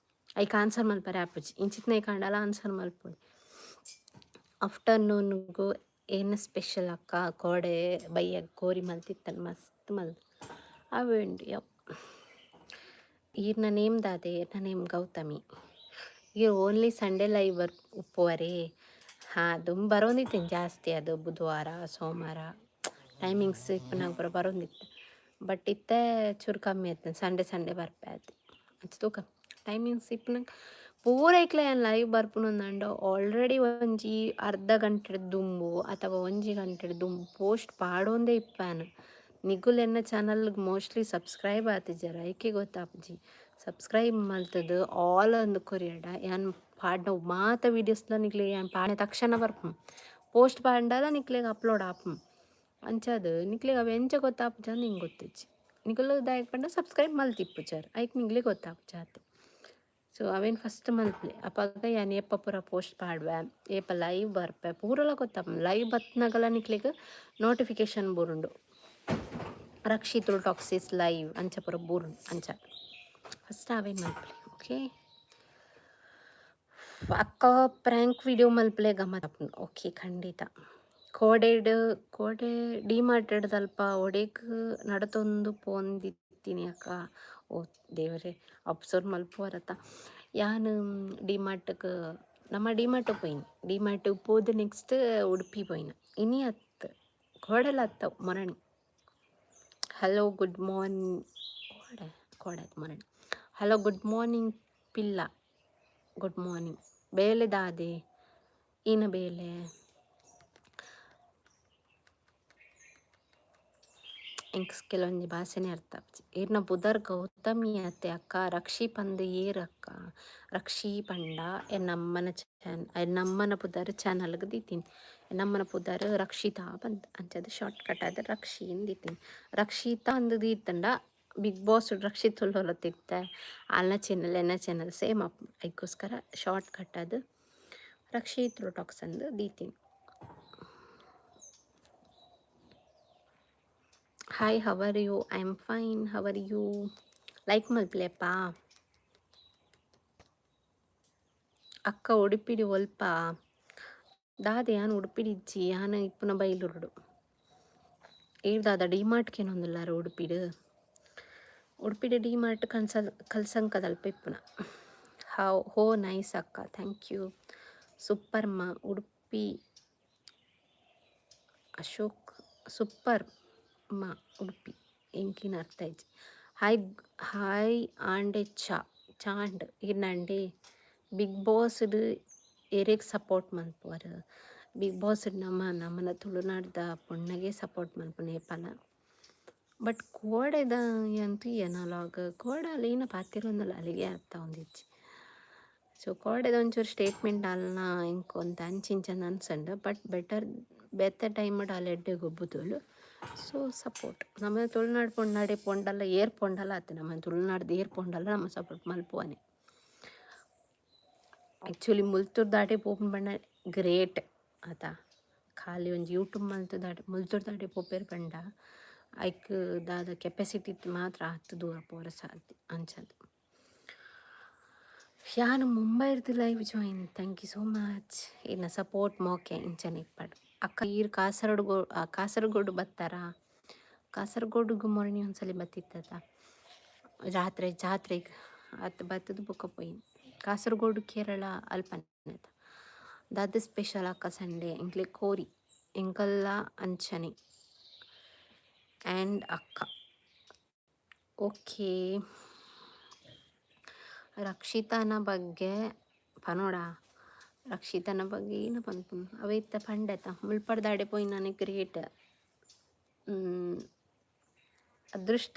ಐಕ್ ಆನ್ಸರ್ ಮಲ್ಪರೆ ಆಪುಜಿ. ಇಂಚಿತ್ನ ಕಾಂಡಲ ಆನ್ಸರ್ ಮಲ್ಪೊಲಿ. ಆಫ್ಟರ್ನೂನ್ಗು ಏನು ಸ್ಪೆಷಲ್ ಅಕ್ಕ? ಕೋಡೆ ಬಯ್ಯಗ್ ಕೋರಿ ಮಲ್ತಿತ್ತನ್, ಮಸ್ತ್ ಮಲ್ತ್ ಅವೆ ಉಂಡು. ಯಪ್, ಈರ್ನ ನೇಮ್ ದಾದೆ? ಈರ್ನ ನೇಮ್ ಗೌತಮಿ. ಈರ್ ಓನ್ಲಿ ಸಂಡೇ ಲೈವ್ ಬರ್ ಉಪ್ಪುವರೇ? ಹಾಂ, ದುಂಬು ಬರೋಂದಿತ್ತೇನು ಜಾಸ್ತಿ. ಅದು ಬುಧವಾರ, ಸೋಮವಾರ ಟೈಮಿಂಗ್ಸ್ ಇಪ್ಪುನಗ ಪೂರ ಬರೋಂದಿತ್ತು. ಬಟ್ ಇತ್ತೆ ಚೂರು ಕಮ್ಮಿ ಆಯ್ತು, ಸಂಡೇ ಸಂಡೇ ಬರ್ಪೆ ಆಯ್ತು. ಅಂಚ ತೂಕ, ಟೈಮಿಂಗ್ಸ್ ಇಪ್ಪುನಗ ಪೂರ ಐಕ್ಲೆ ಯಾನ್ ಲೈವ್ ಬರ್ಪುನಂದಂಡ ಆಲ್ರೆಡಿ ಒಂಜಿ ಅರ್ಧ ಗಂಟೆ ದುಂಬು ಅಥವಾ 1 ಗಂಟೆ ದುಂಬು ಪೋಸ್ಟ್ ಪಾಡೊಂದೇ ಇಪ್ಪಾನು. ನಿಗುಲ್ ಎನ್ನ ಚಾನಲ್ಗೆ ಮೋಸ್ಟ್ಲಿ ಸಬ್ಸ್ಕ್ರೈಬ್ ಆತಿಜರ, ಐಕೆ ಗೊತ್ತಾಪುಜಿ. ಸಬ್ಸ್ಕ್ರೈಬ್ ಮಲ್ತದು ಆಲ್ ಅಂದ್ ಕೊರಿಯಡ ಯಾನ್ ಪಾಡ್ನ ಮಾತ ವೀಡಿಯೋಸ್ಲ ನಿಕ್ಲೆ ಯಾನ್ ಪಾಡಿನ ತಕ್ಷಣ ಬರ್ಪುಂ. ಪೋಸ್ಟ್ ಪಾಂಡಲ ನಿಕ್ಲೆಗ್ ಅಪ್ಲೋಡ್ ಆಪುಂ. ಅಂಚಾದ್ ನಿಕ್ಲೆಗ್ ಅವು ಎಂಚ ಗೊತ್ತಾಪುಜ ಅಂದ್ ಎಂಕ್ ಗೊತ್ತಿಜ್ಜಿ. ನಿಕುಲು ದಾಯೆಗ್ ಪಂಡ ಸಬ್ಸ್ಕ್ರೈಬ್ ಮಲ್ತಿಪ್ಪುಜರ್, ಐಕ್ ನಿಕ್ಲೆ ಗೊತ್ತಾಪುಜ ಆತೆ. ಸೊ ಅವೇನು ಫಸ್ಟ್ ಮಲ್ಪಲೆ. ಅಪಗ ಯಾನ್ ಏಪ ಪೂರ ಪೋಸ್ಟ್ ಪಾಡುವೆ, ಏಪ ಲೈವ್ ಬರ್ಪೆ, ಪೂರಲ ಗೊತ್ತಾಪುಂಡು. ಲೈವ್ ಬತ್ನಗಲ ನಿಕ್ಲೆಗ್ ನೋಟಿಫಿಕೇಶನ್ ಬರುಂಡು, ರಕ್ಷಿತ್ ಟಾಕ್ಸ್ is live ಅಂಚ ಪೂರ ಬೂರುಂಡು. ಅಂಚ ಫಸ್ಟ್ ಅವೇನು ಮಲ್ಪಲೆ. ಓಕೆ ಅಕ್ಕ, ಪ್ರ್ಯಾಂಕ್ ವಿಡಿಯೋ ಮಲ್ಪಲೆ, ಗಮ್ಮತ್ ಆಪುಂಡು. ಓಕೆ, ಖಂಡಿತ. ಕೋಡೆಡ್ ಕೋಡೆ ಡಿ ಮಾರ್ಟ್ ದಲ್ಪ ಒಡೆಗ್ ನಡತೊಂದು ಪೋಂದಿತ್ತೀನಿ ಅಕ್ಕ. ಓ ದೇವರೇ, ಅಬ್ಸರ್ವ್ ಮಲ್ಪುವರತ್ತ. ಯಾನ್ ಡಿ ಮಾರ್ಟ್ಗೆ, ನಮ್ಮ ಡಿ ಮಾರ್ಟ್ ಪೋಯಿನಿ. ಡಿ ಮಾರ್ಟ್ ಪೋದು ನೆಕ್ಸ್ಟ್ ಉಡುಪಿ ಪೋಯಿನ. ಇನಿ ಅತ್, ಕೋಡೆಲ ಅತ್ತ, ಮೊರಣಿ. Hello, good morning. ಕೋಡೆ ಕೋಡೆ ಮೊರಣಿ. ಹಲೋ, ಗುಡ್ ಮಾರ್ನಿಂಗ್ ಪಿಲ್ಲ. Good morning. ಬೇಲೆ ದಾದೆ? ಈನ ಬೇಲೆ? ಎಂಕ್ ಕೆಲವೊಂಜಿ ಭಾಷೆನೇ ಅರ್ಥ ಆಪುಜಿ. ಈರ್ನ ಪುದರ್ ಗೌತಮಿ ಅತ್ತೆ ಅಕ್ಕ? ರಕ್ಷಿ ಪಂದ್ ಏರ್ ಅಕ್ಕ? ರಕ್ಷಿ ಪಂಡ ಎನ್ನಮ್ಮನ ಚಾನ್ ಎನ್ನಮ್ಮನ ಪುದರ್ ಚಾನಲ್ಗ್ ದೀತೀನಿ. ಎನ್ನಮ್ಮನ ಪುದರ್ ರಕ್ಷಿತಾ ಪಂದ್. ಅಂಚಾದ್ ಶಾರ್ಟ್ ಕಟ್ ಆದ್ ರಕ್ಷಿ ಅಂದ್ ದೀತೀನಿ. ರಕ್ಷಿತಾ ಅಂದ್ ದೀತಂಡ ಬಿಗ್ ಬಾಸ್ ರಕ್ಷಿತ್ ಉಲ್ಲೋಲ ತಿಕ್ತೆ, ಆಲ್ನ ಚಾನಲ್ ಎನ್ನ ಚಾನಲ್ ಸೇಮ್ ಆಪುಂಡು. ಐಕೋಸ್ಕರ ಶಾರ್ಟ್ ಕಟ್ ಆದ್ ರಕ್ಷಿ ಟಾಕ್ಸ್ ಅಂದ್ ದೀತೀನಿ. Hi, how are you? I am fine, how are you? Like ಮಲ್ಪಲೆಪ್ಪ. ಅಕ್ಕ, ಉಡುಪಿಡಿ ಒಲ್ಪ? ದಾದೆ, ಯಾನ್ ಉಡುಪಿಡಿ ಇಜ್ಜಿ, ಯಾನ್ ಇಪ್ಪುನ ಬೈಲೂರುಡು. ಈರ್ ದಾದ D mart ಕೇನೊಂದುಲ್ಲಾರ ಉಡುಪಿಡ್? ಉಡುಪಿಡ್ D mart Kansal ಕಲ್ಸಂಕದಲ್ಪ ಇಪ್ಪುನ. How ಹೋ ನೈಸ್ ಅಕ್ಕ, thank you. Super ಮಾ ಉಡುಪಿ. ಅಶೋಕ್, ಸೂಪರ್ ಮಾ ಉಡುಪಿ. ಎಂಕಿನ ಅರ್ಥ ಇಜ್ಜಿ. ಹಾಯ್ ಹಾಯ್ ಆಂಡೆ ಚಾ ಚಾಂಡ್ ಇರ್ನಂಡೆ. ಬಿಗ್ ಬಾಸ್ಡ್ ಏರೆಗ್ ಸಪೋರ್ಟ್ ಮನ್ಪುವರ್? ಬಿಗ್ ಬಾಸ್ ನಮ್ಮ ನಮ್ಮನ ತುಳುನಾಡ್ದ ಪೊಣ್ಣಗೆ ಸಪೋರ್ಟ್ ಮನ್ಪುನ ಏಪಲ. ಬಟ್ ಕೋಡೆದ ಯಾನ್ ತೂಯೆ ಲಾಗ್, ಕೋಡೆ ಅಲೇನ ಪಾತೆರೊಂದುಲ್ಲ, ಅಲ್ಲಿಗೆ ಅರ್ಥ ಆವೊಂದಿಜ್ಜಿ. ಸೊ ಕೋಡೆದ ಒಂಚೂರು ಸ್ಟೇಟ್ಮೆಂಟ್ ಅಲ್ನ ಎಂಕ್ ಒಂತೆ ಅಂಚಿ ಇಂಚ ಅನ್ಸಂಡ್. ಬಟ್ ಬೆಟರ್ ಬೇತೆ ಟೈಮ್ ಆಲ್ ಎಡ್ಡೆ ಗೊಬ್ಬುದೋಲು. ಸೊ ಸಪೋರ್ಟ್ ನಮ್ಮ ತುಳುನಾಡು ಪೊಣ್ಣಾಡೆ ಪೋಂಡಲ, ಏರ್ ಪೋಂಡಲ ಆತು. ನಮ್ಮ ತುಳುನಾಡ್ದ ಏರ್ ಪೋಂಡಲ ನಮ್ಮ ಸಪೋರ್ಟ್ ಮಲ್ಪುವನೆ. ಆ್ಯಕ್ಚುಲಿ ಮುಲ್ತುರ್ದಾಡೆ ಪೋಪುನ ಪಂಡ ಗ್ರೇಟ್ ಆತ. ಖಾಲಿ ಒಂಜಿ ಯೂಟ್ಯೂಬ್ ಮಲ್ತುದಾಡೆ ಮುಲ್ತುರ್ದಾಡೆ ಪೋಪೆರ್ ಪಂಡ ಐಕ್ ದಾದ ಕೆಪಾಸಿಟಿ ಇತ್ತು ಮಾತ್ರ ಆತ್ ದೂರ ಪೋರ ಸಾಧ್ಯ ಅಂಚದ್. ಯಾನ್ ಮುಂಬೈರ್ದು live join. Thank you so much. ಇನ್ನ ಸಪೋರ್ಟ್ ಮೋಕೆ ಇಂಚನೆ ಇಪ್ಪಡ್ ಅಕ್ಕ. ಈರ್ ಕಾಸರಗೋ ಕಾಸರಗೋಡು ಬತ್ತಾರಾ? ಕಾಸರಗೋಡುಗು ಮೊರಣಿ ಒಂದ್ಸಲಿ ಬತ್ತಿತ್ತದ, ಜಾತ್ರೆ ಜಾತ್ರೆಗೆ ಅತ್ ಬತ್ತದ ಬೊಕ್ಕ ಪೋಯಿನಿ. ಕಾಸರಗೋಡು ಕೇರಳ ಅಲ್ಪನೆ. ದಾದ ಸ್ಪೆಷಲ್ ಅಕ್ಕ ಸಂಡೇ? ಎಂಕ್ಲೆ ಕೋರಿ. ಎಂಕಲ್ಲ ಅಂಚನೆ ಆ್ಯಂಡ್ ಅಕ್ಕ. ಓಕೆ, ರಕ್ಷಿತಾನ ಬಗ್ಗೆ ಪನೋಡ? ರಕ್ಷಿತನ ಬಗ್ಗೆ ಏನು ಪನ್ಪುನು? ಅವ ಇತ್ತೆ ಪಂಡೆತ, ಮುಲ್ಪಡ್ದಾಡೆ ಪೋಯಿನಾನೆ ಗ್ರೇಟ್, ಅದೃಷ್ಟ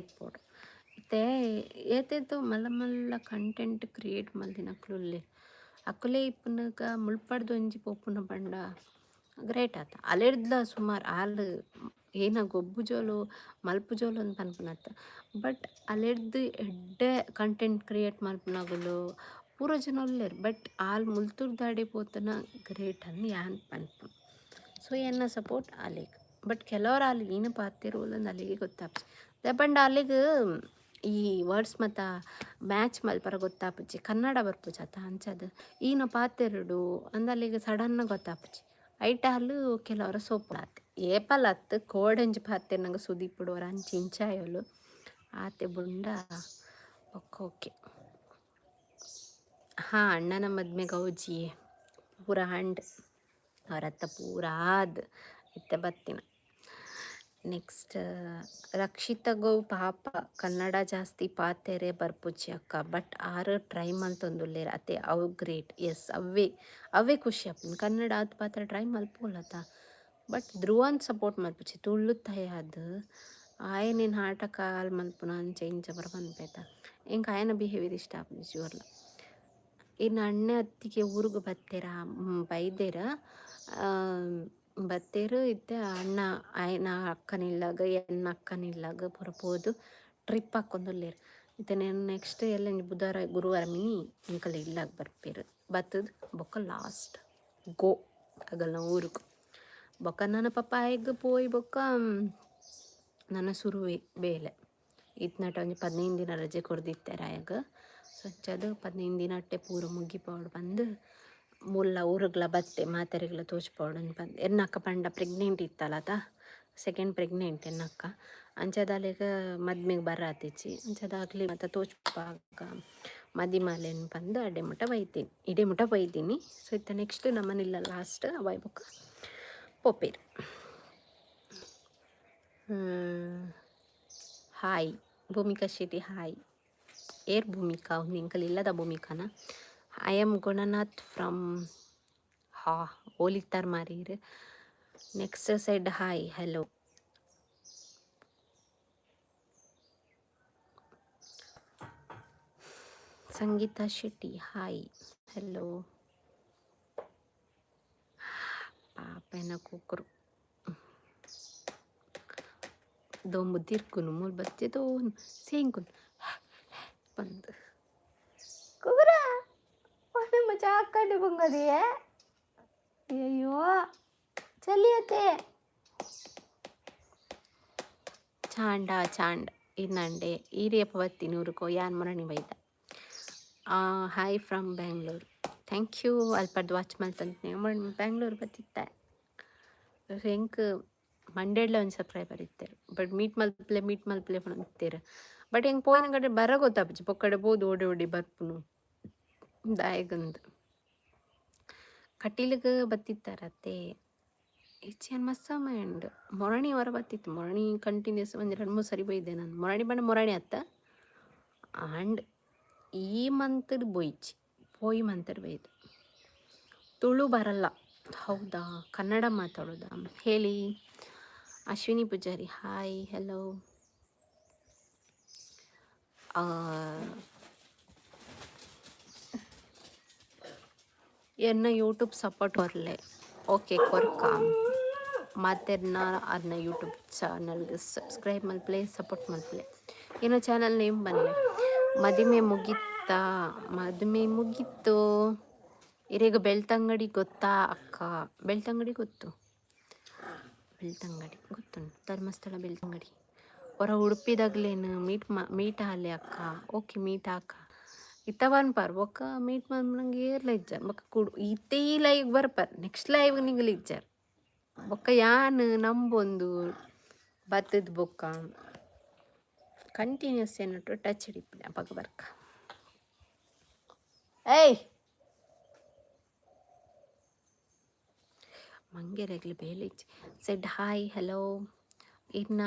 ಇಪ್ಪೊಡು. ಇತ್ತೆ ಏತೇತೋ ಮಲ್ಲ ಮಲ್ಲ ಕಂಟೆಂಟ್ ಕ್ರಿಯೇಟ್ ಮಲ್ದಿನಕ್ಲು ಉಲ್ಲೆರ್. ಅಕುಲೇ ಇಪ್ಪುನಗ ಮುಲ್ಪಡ್ದು ಒಂಜಿ ಪೋಪುನ ಪಂಡ ಗ್ರೇಟ್ ಆತ. ಅಲೆಡ್ದ್ಲ ಸುಮಾರು ಆಲ್ ಏನ ಗೊಬ್ಬುಜೋಲು ಮಲ್ಪುಜೋಲು ಅಂದ್ ಪನ್ಪುನತ್ತ, ಬಟ್ ಅಲೆಡ್ದ್ ಎಡ್ಡೆ ಕಂಟೆಂಟ್ ಕ್ರಿಯೇಟ್ ಮಲ್ಪುನಗುಲು ಪೂರ ಜನ ಉಲ್ಲೆರ್. ಬಟ್ ಆಲ್ ಮುಲ್ತುರ್ದಾಡೆ ಪೋತುನ ಗ್ರೇಟ್ ಅಂದ್ ಯಾನ್ ಪನ್ಪುನು. ಸೊ ಎನ್ನ ಸಪೋರ್ಟ್ ಅಲೆಗ್. ಬಟ್ ಕೆಲವರ್ ಆಲ್ ಏನ ಪಾತೆರುವೊಲು ಅಲೆಗೆ ಗೊತ್ತಾಪುಜಿ. ದಾಯೆ ಪಂಡ ಅಲೆಗ್ ಈ ವರ್ಡ್ಸ್ ಮಾತ ಮ್ಯಾಚ್ ಮಲ್ಪರ ಗೊತ್ತಾಪುಜಿ, ಕನ್ನಡ ಬರ್ಪುಜಿ ಅತ. ಅಂಚಾದ್ ಈನ ಪಾತೆರೊಡು ಅಂದ್ ಅಲೆಗ್ ಸಡನ್ ಗೊತ್ತಾಪುಜಿ. ಐಟ್ ಆಲ್ ಕೆಲವರ ಸೋಪುಳಾತೆ. ಏಪಲ ಅತ್ತ್, ಕೋಡಂಜಿ ಪಾತೆರ್ನಗ ಸುದೀಪುಡು ಒರ ಅಂಚ ಇಂಚ ಆಯೊಲು ಆತೆ ಬುಂಡ ಬೊಕ್ಕ ಓಕೆ. ಹಾಂ, ಅಣ್ಣನ ಮದ್ಮೆಗೆ ಗೌಜಿಯೇ ಪೂರ ಆಂಡ್. ಅವರತ್ತ ಪೂರ ಆದ್ ಇತ್ತೆ ಬತ್ತಿನ. ನೆಕ್ಸ್ಟ್ ರಕ್ಷಿತಗೋ ಪಾಪ ಕನ್ನಡ ಜಾಸ್ತಿ ಪಾತೆರೆ ಬರ್ಪುಜಿ ಅಕ್ಕ, ಬಟ್ ಆರ್ ಟ್ರೈ ಮಲ್ತೊಂದುಲ್ಲೆರ್ ಅತೆ, ಅವು ಗ್ರೇಟ್. ಎಸ್, ಅವೇ ಅವೇ ಖುಷಿ ಆಪುಂಡು. ಕನ್ನಡ ಆತ್ ಪಾತ್ರ ಟ್ರೈ ಮಲ್ಪೊಲತ. ಬಟ್ ಧ್ರುವನ್ ಸಪೋರ್ಟ್ ಮಲ್ಪುಜಿ ತುಳುತಯಾದ್. ಆಯೆ ನಾಟಕ ಆಲ್ ಮಲ್ಪುನ ಅಂಚ ಇಂಚ ಪೂರ ಪನ್ಪೆತ. ಎಂಕ್ ಆಯನ ಬಿಹೇವಿಯರ್ ಇಷ್ಟ ಆಪುಜಿ ಜೋರ್ಲ. ಇನ್ನು ಅಣ್ಣೆ ಅತ್ತಿಗೆ ಊರುಗು ಬತ್ತೆರ? ಬೈದೆರ, ಬತ್ತೆರ್. ಇತ್ತೆ ಅಣ್ಣ ಆಯನ ಅಕ್ಕನಿಲ್ಲಾಗ ಎನ್ನ ಅಕ್ಕನಿಲ್ಲಾಗ ಪೂರ ಪೋದು ಟ್ರಿಪ್ ಹಾಕೊಂದುಲ್ಲೆರ್. ಇತ್ತೆ నేను ನೆಕ್ಸ್ಟ್ ಎಲ್ಲೆಂಜಿ ಬುಧಾರ ಗುರುವಾರ ಮಿನಿ ಎಂಕಲ್ ಇಲ್ಲಾಗ ಬರ್ಪೆರ್. ಬತ್ತದ್ ಬೊಕ್ಕ ಲಾಸ್ಟ್ ಗೋ ಅಗಲ್ನ ಊರುಗು. ಬೊಕ್ಕ ನನ್ನ ಪಪ್ಪ ಆಯಗ್ ಪೋಯಿ ಬೊಕ್ಕ ನನ್ನ ಸುರುವೆ ಬೇಲೆ. ಇತ್ನಟ ಒಂಜಿ 15 ದಿನ ರಜೆ ಕೊರ್ದಿತ್ತೆರ್ ಆಯಗ್. ಸೊ ಅಂಚಾದ್ 15 ದಿನ ಅಟ್ಟೆ ಪೂರ ಮುಗಿಪಾವೊಡು ಪಂದ್ ಮುಲ್ಲ ಊರುಗ್ಲ ಬತ್ತೆ, ಮಾತೆರೆಗ್ಲ ತೋಜ್ಪಾವೊಡು ಪಂದ್. ಎನ್ನ ಅಕ್ಕ ಪಂಡ ಪ್ರೆಗ್ನೆಂಟ್ ಇತ್ತಲತ, ಸೆಕೆಂಡ್ ಪ್ರೆಗ್ನೆಂಟ್ ಎನ್ನ ಅಕ್ಕ. ಅಂಚಾದ್ ಅಲೆಗ್ ಮದ್ಮೆಗ್ ಬರಾತಿಜ್ಜಿ. ಅಂಚಾದ್ ಅಕ್ಲೆಗ್ ಮಾತ ತೋಜ್ಪಾಗ ಮದಿಮಾಲೆನ್ ಪಂದ್ ಅಡೆ ಮುಟ ಬೈತೀನಿ, ಇಡೆ ಮುಟ ಬೈದೀನಿ. ಸೊ ಇತ್ತೆ ನೆಕ್ಸ್ಟ್ ನಮ್ಮನಿಲ್ಲ ಲಾಸ್ಟ್ ಅವಾಯ್ ಬೊಕ್ಕ ಪೋಪೆರ್. Hi Bhoomika Shetty, hi. ಏರ್ ಭೂಮಿಕಾ? ಒಂದು ಎಂಕಲ್ ಇಲ್ಲದ ಭೂಮಿಕಾನ? I am Gunanath from ha ಓಲಿತ್ತಾರ್ ಮಾರೀರ್. Next side hi hello. Sangeetha Shetty hi hello. ಪಾಪ ಎನ್ನ ಕುಕ್ಕರು ದೊಂಬು ತಿರ್ಕುನು ಮೂಲು ಬಚ್ಚೆ ಸೇಂಕುನು ಬಂದು ಕುಗುರ ಮಜಾಕಂಡು ಬಂಗದಿಯೇ. ಅಯ್ಯೋ ಚಲಿಯತೆ ಚಾಂಡ ಚಾಂಡ್ ಇನ್ನಂಡೆ ಈರಿಯಪ್ಪ ಬತ್ತಿ ನೂರುಕೋ ಯಾನ್ ಮರಣಿ ಬೈದ. Hi from Bangalore, thank you. ಅಲ್ಪರ್ದು watch ಮಲ್ತಂತೆ Bangalore ಬತ್ತಿತ್ತ. ಎಂಕ್ ಮಂಡೇಡ್ಲ ಒಂದು ಸಬ್ಸ್ಕ್ರೈಬರ್ ಇತ್ತೆರ್, ಬಟ್ ಮೀಟ್ ಮಲ್ಪಲೆ ಮೀಟ್ ಮಲ್ಪಲೆ ಪನೊಂದಿತ್ತೆರ್. ಬಟ್ ಎಂಕ್ ಪೋಯಿನ ಕಡೆ ಬರ ಗೊತ್ತಾಪುಜಿ, ಪೊಕ್ಕಡೆ ಪೋದು ಓಡಿ ಓಡಿ ಬರ್ಪುನು ದಾಯೆಗಂದ್. ಕಟೀಲಿಗೆ ಬತ್ತಿತ್ತಾರತ್ತೆ ಹೆಚ್ಚು ಮಸ್ತ್ ಸಮಯ ಉಂಡು. ಮೊರಣಿ ಹೊರ ಬತ್ತಿತ್ತು, ಮೊರಣಿ ಕಂಟಿನ್ಯೂಸ್ ಒಂದು ಎರಡು ಮೂರು ಸರಿ ಬೈದೆ ನಾನು. ಮೊರಣಿ ಬಣ್ಣ ಮೊರಣಿ ಅತ್ತ. ಆ್ಯಂಡ್ ಈ ಮಂತ್ ಬೋಯ್ಚಿ ಪೋಯಿ ಮಂತ್ ಬೈದು. ತುಳು ಬರಲ್ಲ, ಹೌದಾ? ಕನ್ನಡ ಮಾತಾಡೋದಾ ಹೇಳಿ. Ashwini Poojary hi hello. ಎನ್ನ ಯೂಟ್ಯೂಬ್ ಸಪೋರ್ಟ್ ಬರಲೆ. ಓಕೆ ಕೊರ್ಕ ಮಾತೆರ್ನ ಅದನ್ನ ಯೂಟ್ಯೂಬ್ ಚಾನಲ್ ಸಬ್ಸ್ಕ್ರೈಬ್ ಮಲ್ಪಲೆ, ಸಪೋರ್ಟ್ ಮಲ್ಪಲೆ. ಏನೋ ಚಾನಲ್ ನೇಮ್ ಬನ್ಲೆ. ಮದುವೆ ಮುಗೀತಾ? ಮದುವೆ ಮುಗೀತು. ಇರೇಗ ಬೆಳ್ತಂಗಡಿ ಗೊತ್ತಾ ಅಕ್ಕ? ಬೆಳ್ತಂಗಡಿ ಗೊತ್ತು, ಬೆಳ್ತಂಗಡಿ ಗೊತ್ತುಂಟು, ಧರ್ಮಸ್ಥಳ ಬೆಳ್ತಂಗಡಿ. ಹೊರ ಉಡುಪಿದಾಗ್ಲೇನು ಮೀಟ್ ಮಾ ಮೀಟ್ ಆಲೆ ಅಕ್ಕ? ಓಕೆ ಮೀಟ್ ಆಕ. ಇತ್ತ ಪನ್ಪಾರ್ ಬೊಕ್ಕ ಮೀಟ್ ಮನ್ಪುನಂಗೆ ಏರ್ಲ ಇಜ್ಜಾರ್. ಬೊಕ್ಕ ಕುಡು ಇತ್ತೆ ಈ ಲೈವ್ ಬರ್ಪಾರ್, ನೆಕ್ಸ್ಟ್ ಲೈವ್ ನಿಗಲ್ ಇಜ್ಜಾರ್. ಬೊಕ್ಕ ಯಾನ್ ನಂಬೊಂದು ಬತ್ತದ ಬೊಕ್ಕ ಕಂಟಿನ್ಯೂಸ್ ಏನಟ್ಟು ಟಚ್ ಹಿಡಿಪುಲೆ ಅಪಗ ಬರ್ಕ. ಏಯ್ ಮಂಗೆರೆಗ್ಲ ಬೇಲೆ ಇಜ್ಜಿ. Shed hi hello. ಇನ್ನ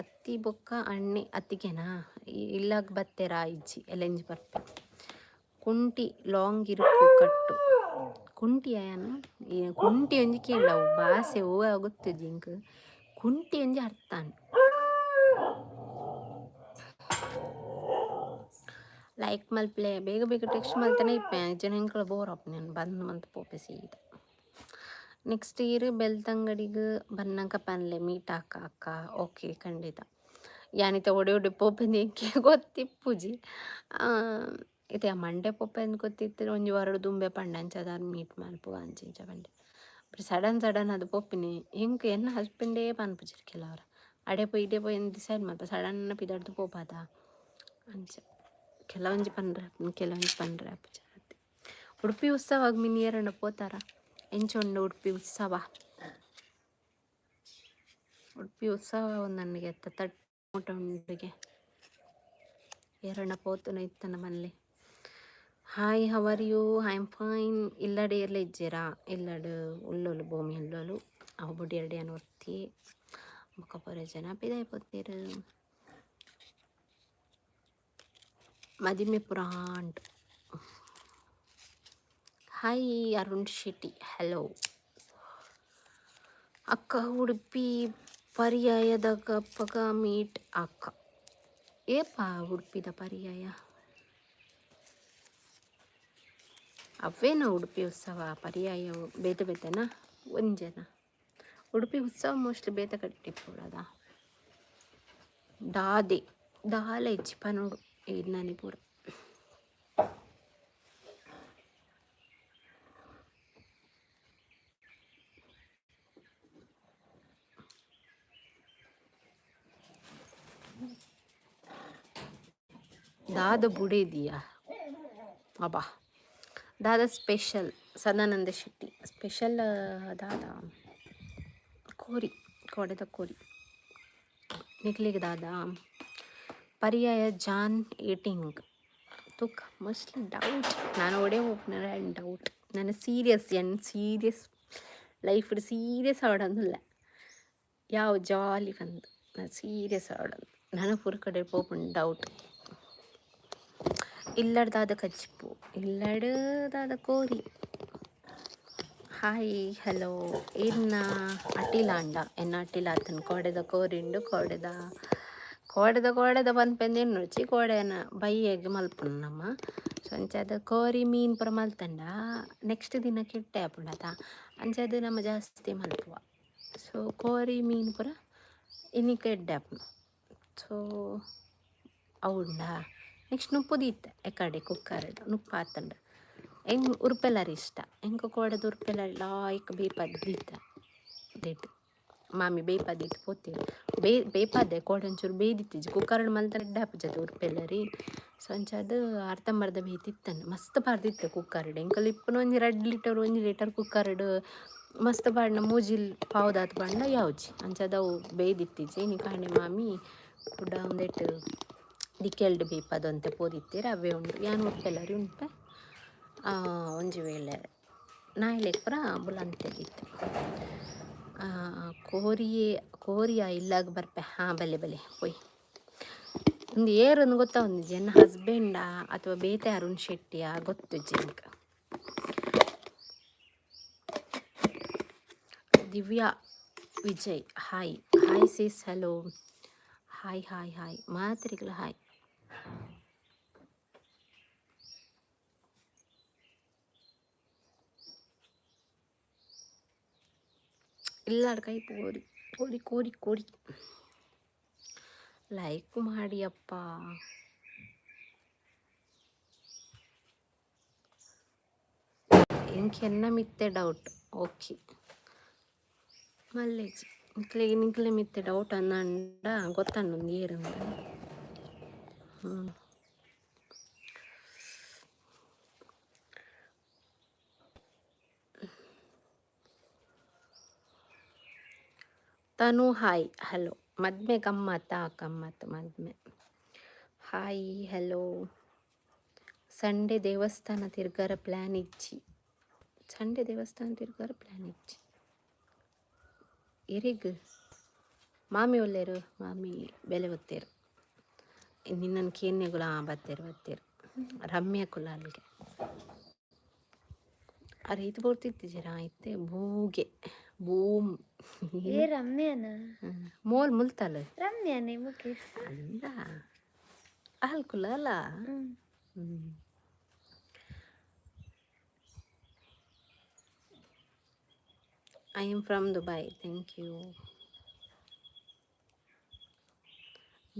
ಅತ್ತಿ ಬೊಕ್ಕ ಅಣ್ಣೆ ಅತ್ತಿಗೆನಾ ಇಲ್ಲಾಗ ಬತ್ತೆರಾ ಇಜ್ಜಿ ಎಲ್ಲೆಂಜಿ ಬರ್ಪೆ. ಕುಂಟಿ ಲಾಂಗ್ ಇರುಪ್ಪು ಕಟ್ಟು ಕುಂಟಿ ಆಯನ ಕುಂಟಿ ಒಂಜಿ ಕೇಂಡ ಅವು ಬಾಸೆ ಓ ಗೊತ್ತಿಜ್ಜಿ ಎಂಕ್. ಕುಂಟಿ ಒಂಜಿ ಅರ್ಥ. ಲೈಕ್ ಮಲ್ಪಲೆ. ಬೇಗ ಬೇಗ ಟೆಕ್ಸ್ಟ್ ಮಲ್ತಾನೆ ಇಪ್ಪೆ ಜನ. ಎಂಕಲ ಬೋರ್ ಆಪುಂಡು. ನಾನು ಬಂದ್ ಮಂತ್ ಪೋಪೆ ಸೀದಾ. ನೆಕ್ಸ್ಟ್ ಇಯರ್ ಬೆಳ್ತಂಗಡಿಗೆ ಬನ್ನಗ ಪನ್ಲೆ, ಮೀಟ್ ಅಕ್ಕ ಅಕ್ಕ. ಓಕೆ, ಖಂಡಿತ. ಯಾನಿತ ಒಡೆ ಒಡೆ ಪೋಪೆಂದು ಎಂಕೆ ಗೊತ್ತಿಪ್ಪುಜಿ. ಇತ್ತೆ ಆ ಮಂಡೆ ಪೋಪೆಂದು ಗೊತ್ತಿತ್ತು. ಒಂಜಿ ವಾರಡ್ ದುಂಬೆ ಪಂಡ ಅಂಚ ಮೀಟ್ ಮಲ್ಪುವ ಅಂಚ ಇಂಚ ಪಂಡೆ. ಬಟ್ ಸಡನ್ ಸಡನ್ ಅದು ಪೋಪಿನಿ. ಎಂಕ್ ಎನ್ನ ಹಸ್ಬೆಂಡೇ ಪನ್ಪುಜೆರ್ ಕೆಲವರ. ಅಡೆ ಪೋಯಿ ಇಡೆ ಪೋಯಿ ಡಿಸೈಡ್ ಮಲ್ಪ ಸಡನ್ ಪಿದಡ್ದು ಪೋಪಾದ ಅಂಚ. ಕೆಲವೊಂಜಿ ಪನ್ರೆ, ಕೆಲವೊಂಜಿ ಪನ್ರೆ ಆಪುಜಿ. ಉಡುಪಿ ಉತ್ಸವ ಮಿನಿ ಏರಣ್ಣ ಪೋತಾರ? ಎಂಚ ಉಂಡು ಉಡುಪಿ ಉತ್ಸವ? ಉಡುಪಿ ಉತ್ಸವ ಒಂದು ನನಗೆ ಎತ್ತ ತಟ್ ಉಂಡುಗೆ. ಏರಣ್ಣ ಪೋತುನ ಇತ್ತನ ಮನ್ಲೆ. Hi, how are you? I am fine. ಇಲ್ಲಡೆ ಎಲ್ಲ ಇಜ್ಜೆರಾ? ಇಲ್ಲಡು ಉಲ್ಲೋಲು, ಭೂಮಿ ಉಲ್ಲೋಲು. ಅವು ಬುಡಿ ಎರಡು ಒತ್ತಿ ಬೊಕ್ಕ ಪೂರ ಜನ ಪಿದಾಯಿ ಪೋತೆರ್. ಮದಿಮೆ ಪೂರ ಆಂಡ್. Hi Arun Shetty, hello. ಅಕ್ಕ, ಉಡುಪಿ ಪರ್ಯಾಯದ ಅಪ್ಪಗ ಮೀಟ್ ಅಕ್ಕ. ಏಪ ಉಡುಪಿದ ಪರ್ಯಾಯ? ಅವೇನ ಉಡುಪಿ ಉತ್ಸವ ಪರ್ಯಾಯ ಬೇತೆ ಬೇತೆನಾ, ಒಂಜೆನಾ? ಉಡುಪಿ ಉತ್ಸವ ಮೋಸ್ಟ್ಲಿ ಬೇತೆ ಕಡೆ ಇಪ್ಪುಡದ. ದಾದೆ ದಾಲ ಇಜ್ಜಿ ಪನೋಡು ನಾನಿ ಪೂರ. ದಾದ ಬುಡೇದಿಯಾ? ಅಬ್ಬಾ, ದಾದ ಸ್ಪೆಷಲ್? ಸದಾನಂದ ಶೆಟ್ಟಿ ಸ್ಪೆಷಲ್ ದಾದ? ಕೋರಿ, ಕೋಡೆದ ಕೋರಿ. ನಿಕ್ಲೆಗ್ ದಾದ? ಪರ್ಯಾಯ ಜಾನ್ ಏಟಿಂಗ್ ತುಕ್ ಮೋಸ್ಟ್ಲಿ ಡೌಟ್. ನಾನು ಒಡೆ ಓಪನರ್ ಆ್ಯಂಡ್ ಡೌಟ್. ನಾನು ಸೀರಿಯಸ್, ಎನ್ ಸೀರಿಯಸ್ ಲೈಫ್ ಸೀರಿಯಸ್ ಆವಡಂದುಲ್ಲ. ಯಾವ ಜಾಲಿ ಬಂದು ನಾನು ಸೀರಿಯಸ್ ಆವಡಂದು. ನಾನು ಪೂರ ಕಡೆ ಪೋಪುಂಡು ಡೌಟ್. ಇಲ್ಲಡ್ದಾದ ಕಜ್ಜಿಪು, ಇಲ್ಲಡ್ದಾದ ಕೋರಿ. Hi, hello. ಇನ್ನ ಅಟಿಲಾಂಡ? ಎನ್ನ ಅಟಿಲ ಆತನ. ಕೋಡೆದ ಕೋರಿಂಡು. ಕೋಡೆದ ಕೋಡೆದ ಕೋಡೆದ ಪನ್ಪೆಂದು ಎನ್ನುಚಿ. ಕೋಡೆನ ಬಯ್ಯಗ್ ಮಲ್ಪುನು ನಮ್ಮ. ಸೊ ಅಂಚಾದ್ ಕೋರಿ ಮೀನ್ ಪೂರ ಮಲ್ತಂಡ ನೆಕ್ಸ್ಟ್ ದಿನ ಕೆಟ್ಟೆ ಆಪುಂಡತ. ಅಂಚಾದ್ ನಮ್ಮ ಜಾಸ್ತಿ ಮಲ್ಪುವ. ಸೊ ಕೋರಿ ಮೀನ್ ಪೂರ ಇನಿಕ್ ಎಡ್ಡೆ ಆಪುಂಡು. ಸೊ ಅವುಂಡ ನೆಕ್ಸ್ಟ್ ನುಪ್ಪು ದೀತೆ ಎಕಡೆ ಕುಕ್ಕರ್ಡ್ ನುಪ್ಪು ಆತಂಡ. ಎಂಕ್ ಉರ್ಪೆಲರಿ ಇಷ್ಟ. ಎಂಕ್ ಕೋಡೆದ ಉರ್ಪೆಲರಿ ಲಾಯ್ಕ್ ಬೇಯ್ಪಾದ್ ದೀತ ದಿಟ್ಟು ಮಾಮಿ ಬೇಯ್ಪಾದಿಟ್ಟು ಪೋತೆರ್. ಬೇಯ್ಪಾದೆ ಕೋಡೆ. ಒಂಚೂರು ಬೇಯ್ದಿತ್ತಿಜಿ. ಕುಕ್ಕರ್ಡ್ ಮಲ್ತಂಡ ಎಡ್ಡೆ ಆಪುಜತೆ ಉರ್ಪೆಲರಿ. ಸೊ ಅಂಚಾದ್ ಅರ್ಧಂಬರ್ಧ ಬೇಯ್ತಿತ್ತಂಡ್. ಮಸ್ತ್ ಪಾಡ್ದಿತ್ತೆ ಕುಕ್ಕರ್ಡ್. ಎಂಕಲ್ ಇಪ್ಪುನ ಒಂಜಿ 2 ಲೀಟರ್, 1 ಲೀಟರ್ ಕುಕ್ಕರ್ಡ್ ಮಸ್ತ್ ಪಾಡ್ಂಡ ಮೂಜಿ ಪಾವುದಾತ್ ಪಾಡ್ಂಡ ಯಾವುಜಿ. ಅಂಚಾದ್ ಅವು ಬೇಯ್ದಿತ್ತಿಜಿ. ಇನಿ ಕಾಂಡೆ ಮಾಮಿ ಕುಡ ಉಂದೆಟ್ ದಿಕ್ಕೆಲ್ಡ್ ಬೇಯ್ಪಾದ್ ಪೋದಿತ್ತೆರ್. ಅವೇ ಉಂಡು. ಯಾನ್ ಉರ್ಪೆಲರಿ ಉನ್ಪೆ. ಒಂಜಿ ವೇಳೆ ನಾಯಿಲೆಗ್ ಪೂರ ಬುಲಂತೆದಿತ್ತೆ. ಕೋರಿಯೇ ಕೋರಿಯ ಇಲ್ಲಾಗ ಬರ್ಪೆ. ಹಾಂ, ಬಲೆ ಬಲೆ ಪೋಯ್. ಒಂದು ಏರೊಂದು ಗೊತ್ತಾವೊಂದಿಜ್ಜಿ. ಎನ್ನ ಹಸ್ಬೆಂಡಾ ಅಥವಾ ಬೇತೆ ಅರುಣ್ ಶೆಟ್ಟಿಯಾ ಗೊತ್ತುಜ್ಜಿ ಎಂಕ್. Divya Vijay, hi hi sis, hello, hi hi hi. ಮಾತ್ರಿಗಳ hi. ಇಲ್ಲಾಡ್ ಕೈ ಕೋರಿ ಕೋರಿ ಕೋರಿ ಕೋರಿ. ಲೈಕ್ ಮಾಡಿಯಪ್ಪ. ಎಂಕ್ ಎನ್ನ ಮಿತ್ತೆ ಡೌಟ್. ಓಕೆ, ಮಲ್ಲೆಜಿ. ನಿಕ್ಲೆಗ್ ನಿಕ್ಲೆ ಮಿತ್ತೆ ಡೌಟ್ ಅಂದಂಡ ಗೊತ್ತಂಡು ಒಂದು ಏರಂದು. ಹ್ಞೂ. ತನು ಹಾಯ್, ಹಲೋ. ಮದ್ಮೆ ಗಮ್ಮತ್ತಾ? ಗಮ್ಮತ್ತು ಮದ್ಮೆ. Hi, hello. ಸಂಡೇ ದೇವಸ್ಥಾನ ತಿರ್ಗಾರ ಪ್ಲ್ಯಾನ್ ಇಜ್ಜಿ. ಸಂಡೇ ದೇವಸ್ಥಾನ ತಿರ್ಗಾರ ಪ್ಲ್ಯಾನ್ ಇಜ್ಜಿ. ಎರಿಗ್? ಮಾಮಿ ಒಲ್ಲೆರು? ಮಾಮಿ ಬೆಲೆ ಒತ್ತೇರು. ನಿನ್ನನ್ನು ಕೇನ್ಯಗುಲ ಬತ್ತೇರು ಬತ್ತೇರು. ರಮ್ಯ ಕುಲಾಲ್ಗೆ ಅರೆ ಇದು ಬರ್ತಿತ್ತಿದ್ದೀರಾ ಇತ್ತೆ ಬೂಗೆ ಬೂಮ್. ಏ ರಮ್ಯಾನ? ಮೋಲ್ ಮುಲ್ತಾಲ. ರಮ್ಯಾನೆ ಮುಖೇಶ್. ಅಂದ ಅಲ್ಕುಲ ಅಲ್ಲ. I am from Dubai, thank you.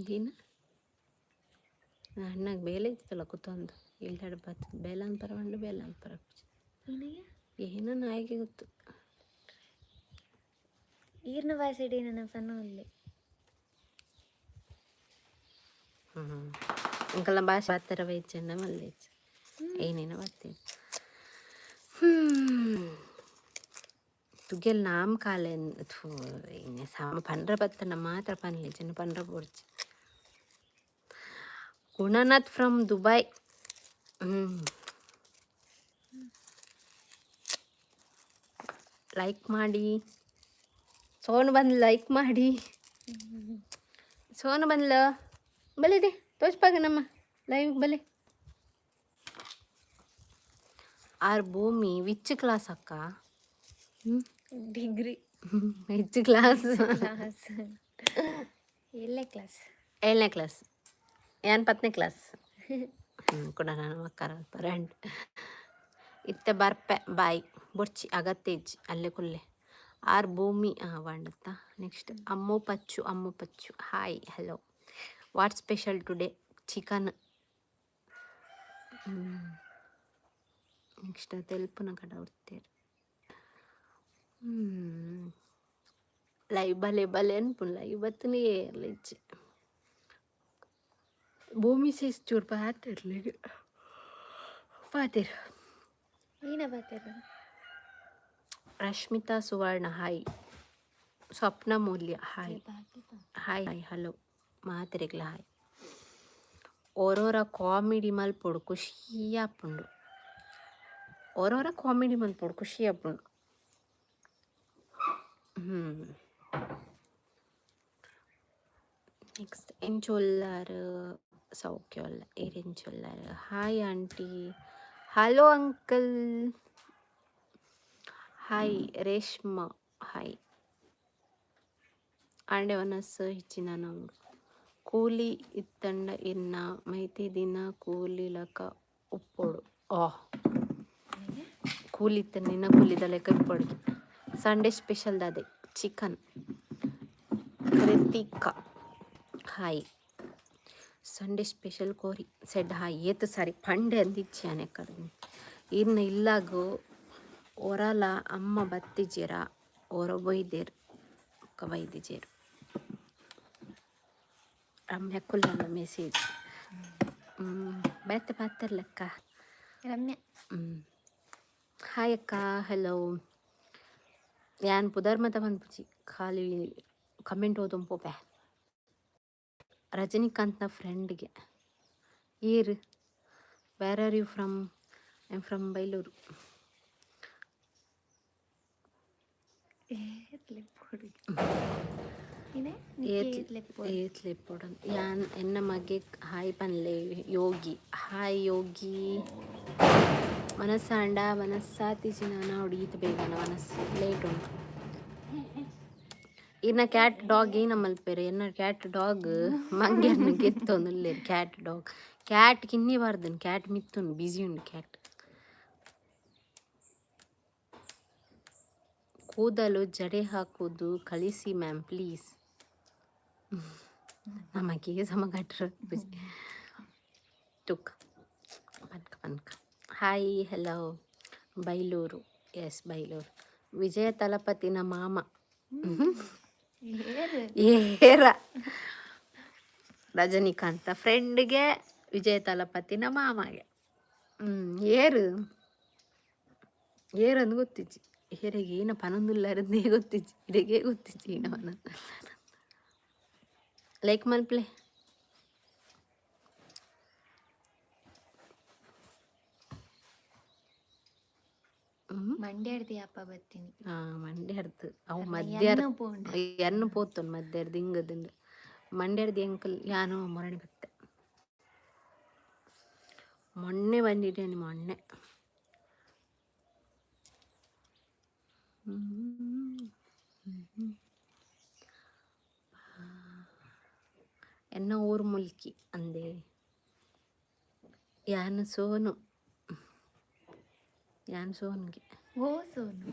ದಿನ ಅಣ್ಣಗೆ ಬೇಲೆ ಇತ್ತಲ್ಲ ಕೂತೊಂದು ಇಲ್ದಾಡ ಬರ್ತದೆ. ಬೇಲ ಅನ್ಪರ ಬೇಲ ಅನ್ಪರ. ಏನೋ ನಾಯಿಗೆ ಗೊತ್ತು. ಈರ್ನ ಭಾಷೆಡ್ ನನ್ನ ಪನೊಲ್ಲೆ. ಎಂಕಲ್ನ ಭಾಷೆ ಪಾತೆರ ಬೈಚಂಡ ಮಲ್ಲೇಜ್ ಏನೇನೋ ಬರ್ತೇನೆ. ತುಗೆಲ್ ನಾಮ್ ಕಾಲೆ ಸಮ ಪಂಡ್ರ ಬತ್ತನ ಮಾತ್ರ ಪನ್ಲೆ ಚೆನ್ನ ಪಂಡ್ರ ಬೋಡ್ಚಿ. Gunanath from Dubai. Like ಮಾಡಿ. ಸೋನು ಬಂದು ಲೈಕ್ ಮಾಡಿ. ಸೋನು ಬಂದ್ಲ ಬಲಿದೆ ತೋಚ್ಪಾಗ ನಮ್ಮ ಲೈವ್ ಬಲೆ. ಆರ್ ಭೂಮಿ which class ಅಕ್ಕ? ಡಿಗ್ರಿ. Which class? Class ಎಲ್ಲೇ ಕ್ಲಾಸ್? ಏಳನೇ ಕ್ಲಾಸ್. ಏನು 10ನೇ ಕ್ಲಾಸ್ ಕೂಡ ನಾನು ಮಕ್ಕರ ಪರಂಟ್ ಇತ್ತೆ ಬರ್ಪೆ ಬಾಯ್ ಬೊಡ್ಚಿ ಅಗತ್ಯ ಇಜ್ಜಿ ಅಲ್ಲೇ ಕುಲ್ಲೆ. ಆರ್ ಭೂಮಿ ವಂಡತ್ತ. Next Ammu Pachu. Ammu Pachu hi, hello. What special today? Chicken. Next ತೆಲ್ಪುನ ಕಡ ಉಡ್ತೇರು. ಲೈವ್ ಬಲೆ ಬಲೆ ಅನ್ಪುಂಡು. ಲೈವ್ ಬತ್ತನೇ ಏರ್ಲ ಇಜ್ಜಿ. ಭೂಮಿ ಸೈಸ್ ಚೂರು ಪಾತಿರ್ಲಿಗೆ ಪಾತಿರ್. ಈನ ಪಾತೆರ. Rashmita Suvarna hi. Swapna Moolya hi hi hi hello. ಮಾತೆರೆಗ್ಲ ಹಾಯ್. ಓರೋರ ಕಾಮಿಡಿ ಮಲ್ಪೊಡು ಖುಷಿ ಆಪುಂಡು. ಓರೋರ ಕಾಮಿಡಿ ಮಲ್ಪೊಡು ಖುಷಿ ಆಪುಂಡು. ನೆಕ್ಸ್ಟ್ ಎಂಚೊಲ್ಲಾರ್? ಸೌಖ್ಯ ಉಲ್ಲ. ಏರ್ hi aunty, hello uncle, hi Reshma, hi. ಆಂಡೆ ವನಸ್ ಹೆಚ್ಚಿನ ನಾವು ಕೂಲಿ ಇತ್ತಂಡ ಇನ್ನ ಮೈತಿ ದಿನ ಕೂಲಿಲಕ ಉಪ್ಪೊಡು. ಆ ಕೂಲಿ ಇತ್ತ ನಿನ್ನ ಕೂಲಿದ ಲೆಕ್ಕ ಇಪ್ಪೊಡು. ಸಂಡೇ ಸ್ಪೆಷಲ್ ದಾದೆ? Chicken. Krithika hi. Sunday special ಕೋರಿ ಸೆಡ್ ಹಾಯ್. ಏತು ಸಾರಿ ಪಂಡೆ ಅಂದಿಚ್ಚಿ ಆನೆ ಕಡೆ ಇನ್ನು ಇಲ್ಲಾಗು ಒರಲ ಅಮ್ಮ ಬತ್ತಿಜೇರ ಒರ ಬೊಯ್ದೇರು ಬೊಕ್ಕ ಬೈದಿಜೆರ್. ರಮ್ಯಾ ಕುಲ್ಲಲ್ಲ ಮೆಸೇಜ್ ಬೇತೆ ಪಾತೆರ್ಲಕ್ಕ. ರಮ್ಯಾ. ಹಾಯ್ ಅಕ್ಕ, ಹಲೋ. ಯಾನ್ ಪುದರ್ ಮತ ಪನ್ಪುಜಿ, ಖಾಲಿ ಕಮೆಂಟ್ ಓದೊಂದು ಪೋಪೆ. ರಜನಿಕಾಂತ್ನ ಫ್ರೆಂಡ್ಗೆ ಏರ್? Where are you from? I am from Bailur. ಏತ್ಲೆಪ್ಪೊಡು ಯಾನ್ ಎನ್ನ ಮಗೆ ಹಾಯ್ ಪನ್ಲೆ. ಯೋಗಿ ಹಾಯ್. ಯೋಗಿ ಮನಸ್ಸಾಂಡ ಮನಸ್ಸಾತಿಜಿ ನಾನ ಈತ್ ಬೇಗನ ಮನಸ್ಸು ಲೇಟ್ ಉಂಟು. ಇನ್ನ ಕ್ಯಾಟ್ ಡಾಗ್ ಏನ ಮಲ್ಪೆರ್? ಎನ್ನ ಕ್ಯಾಟ್ ಡಾಗ್ ಮಂಗೆರ್ನ ಗೆತ್ತೊಂದುಲ್ಲೆರ್. ಕ್ಯಾಟ್ ಡಾಗ್ ಕ್ಯಾಟ್ ಕಿನ್ನಿ ಬಾರ್ದನ್ ಕ್ಯಾಟ್ ಮಿತ್ತುಂಡು ಬಿಸಿ ಉಂಡು ಕ್ಯಾಟ್. ಕೂದಲು ಜಡೆ ಹಾಕುವುದು ಕಲಿಸಿ ಮ್ಯಾಮ್ ಪ್ಲೀಸ್. ನಮಗೆ ಸಮಗಟ್ರ ತುಕ್ ಪನ್ಕ ಪನ್ಕ. Hi hello. Bailur, S Bailur. ವಿಜಯ ತಲಪತಿನ ಮಾಮ ಏರ? ರಜನಿಕಾಂತ ಫ್ರೆಂಡ್ಗೆ ವಿಜಯ ತಲಪತಿನ ಮಾಮಗೆ. ಏರು ಏರಂದು ಗೊತ್ತಿಜ್ಜಿ. ಏರಿಗೆ ಏನ ಪನೊಂದುಲ್ಲಾರಂದೇ ಗೊತ್ತಿಜ್ಜಿ. ಇರೆಗೆ ಗೊತ್ತಿಜ್ಜಿ ಏನ ಪನ. ಲೈಕ್ ಮಲ್ಪ್ಲೆ. ಮಂಡ್ಯಡ್ದು ಅಪ್ಪ ಬತ್ತೀನಿ. ಹಾಂ, ಮಂಡ್ಯರ್ದು ಅವು ಮಧ್ಯಾಹ್ನ ಎನ್ನು ಪೋತುಂಡು ಮಧ್ಯಾಹ್ನದ ಹಿಂಗದುಂಡು. ಮಂಡ್ಯರ್ದು ಎಂಕಲ್ ಯಾನು ಮೊರಣಿ ಬತ್ತೆ ಮೊನ್ನೆ ಬಂದಿದ್ದೇನೆ ಮೊನ್ನೆ. ಎನ್ನ ಊರು ಮುಲ್ಕಿ ಅಂದೆ. ಯಾನ್ ಸೋನು, ಯಾನ್ ಸೋನ್ಗೆ. ಓ ಸೋನು.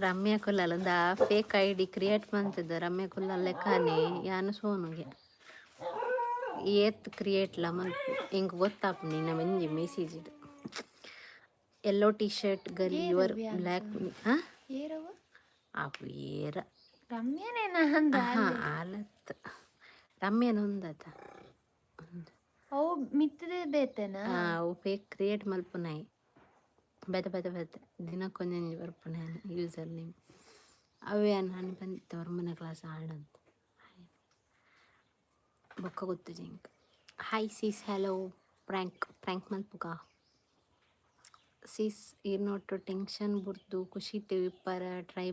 ರಮ್ಯಾ ಕುಲ್ಲಲ್ ಒಂದ ಫೇಕ್ ಐಡಿ ಕ್ರಿಯೇಟ್ ಮಂತದ ರಮ್ಯಾ ಕುಲ್ಲಲ್ ಲೆಕ್ಕನೆ. ಯಾನ್ ಸೋನುಗೆ ಏತ್ ಕ್ರಿಯೇಟ್ಲ ಮಲ್ಪು, ಎಂಕ್ ಗೊತ್ತಾಪುಂಡು ನಿನ್ನ ಒಂಜಿ message. Yellow T shirt girl, your black. ಹಾಂ. ಏರವ? ಅವು ಏರ? ರಮ್ಯಾನೇನಾ ಅಂದ. ಹಾಂ, ಆಲತ್ ರಮ್ಯಾನ ಒಂದತ. ಅವು ಮಿತ್ತದೆ ಬೇತೆನಾ? ಅವು ಫೇಕ್ ಕ್ರಿಯೇಟ್ ಮಲ್ಪುನಾಯಿ. ಬೇತೆ ಬೇತೆ ಬೇತೆ ದಿನಕ್ಕೊಂಜೊಂಜಿ ಬರ್ಪುನ ಯೂಸರ್ ನೇಮ್. ಅವೇ ನಾನು ಬಂದಿತ್ತೆ ಒರ್ಂಬನೇ ಕ್ಲಾಸ್ ಆಡಂತ ಬೊಕ್ಕ ಗೊತ್ತುಜಿ ಎಂಕ್. Hi sis, hello. Prank, prank ಮಲ್ಪುಗ ಸಿಸ್. ಈರ್ನೊಟ್ಟು ಟೆನ್ಷನ್ ಬುರ್ದು ಖುಷಿಟ್ ಇಪ್ಪರ ಟ್ರೈ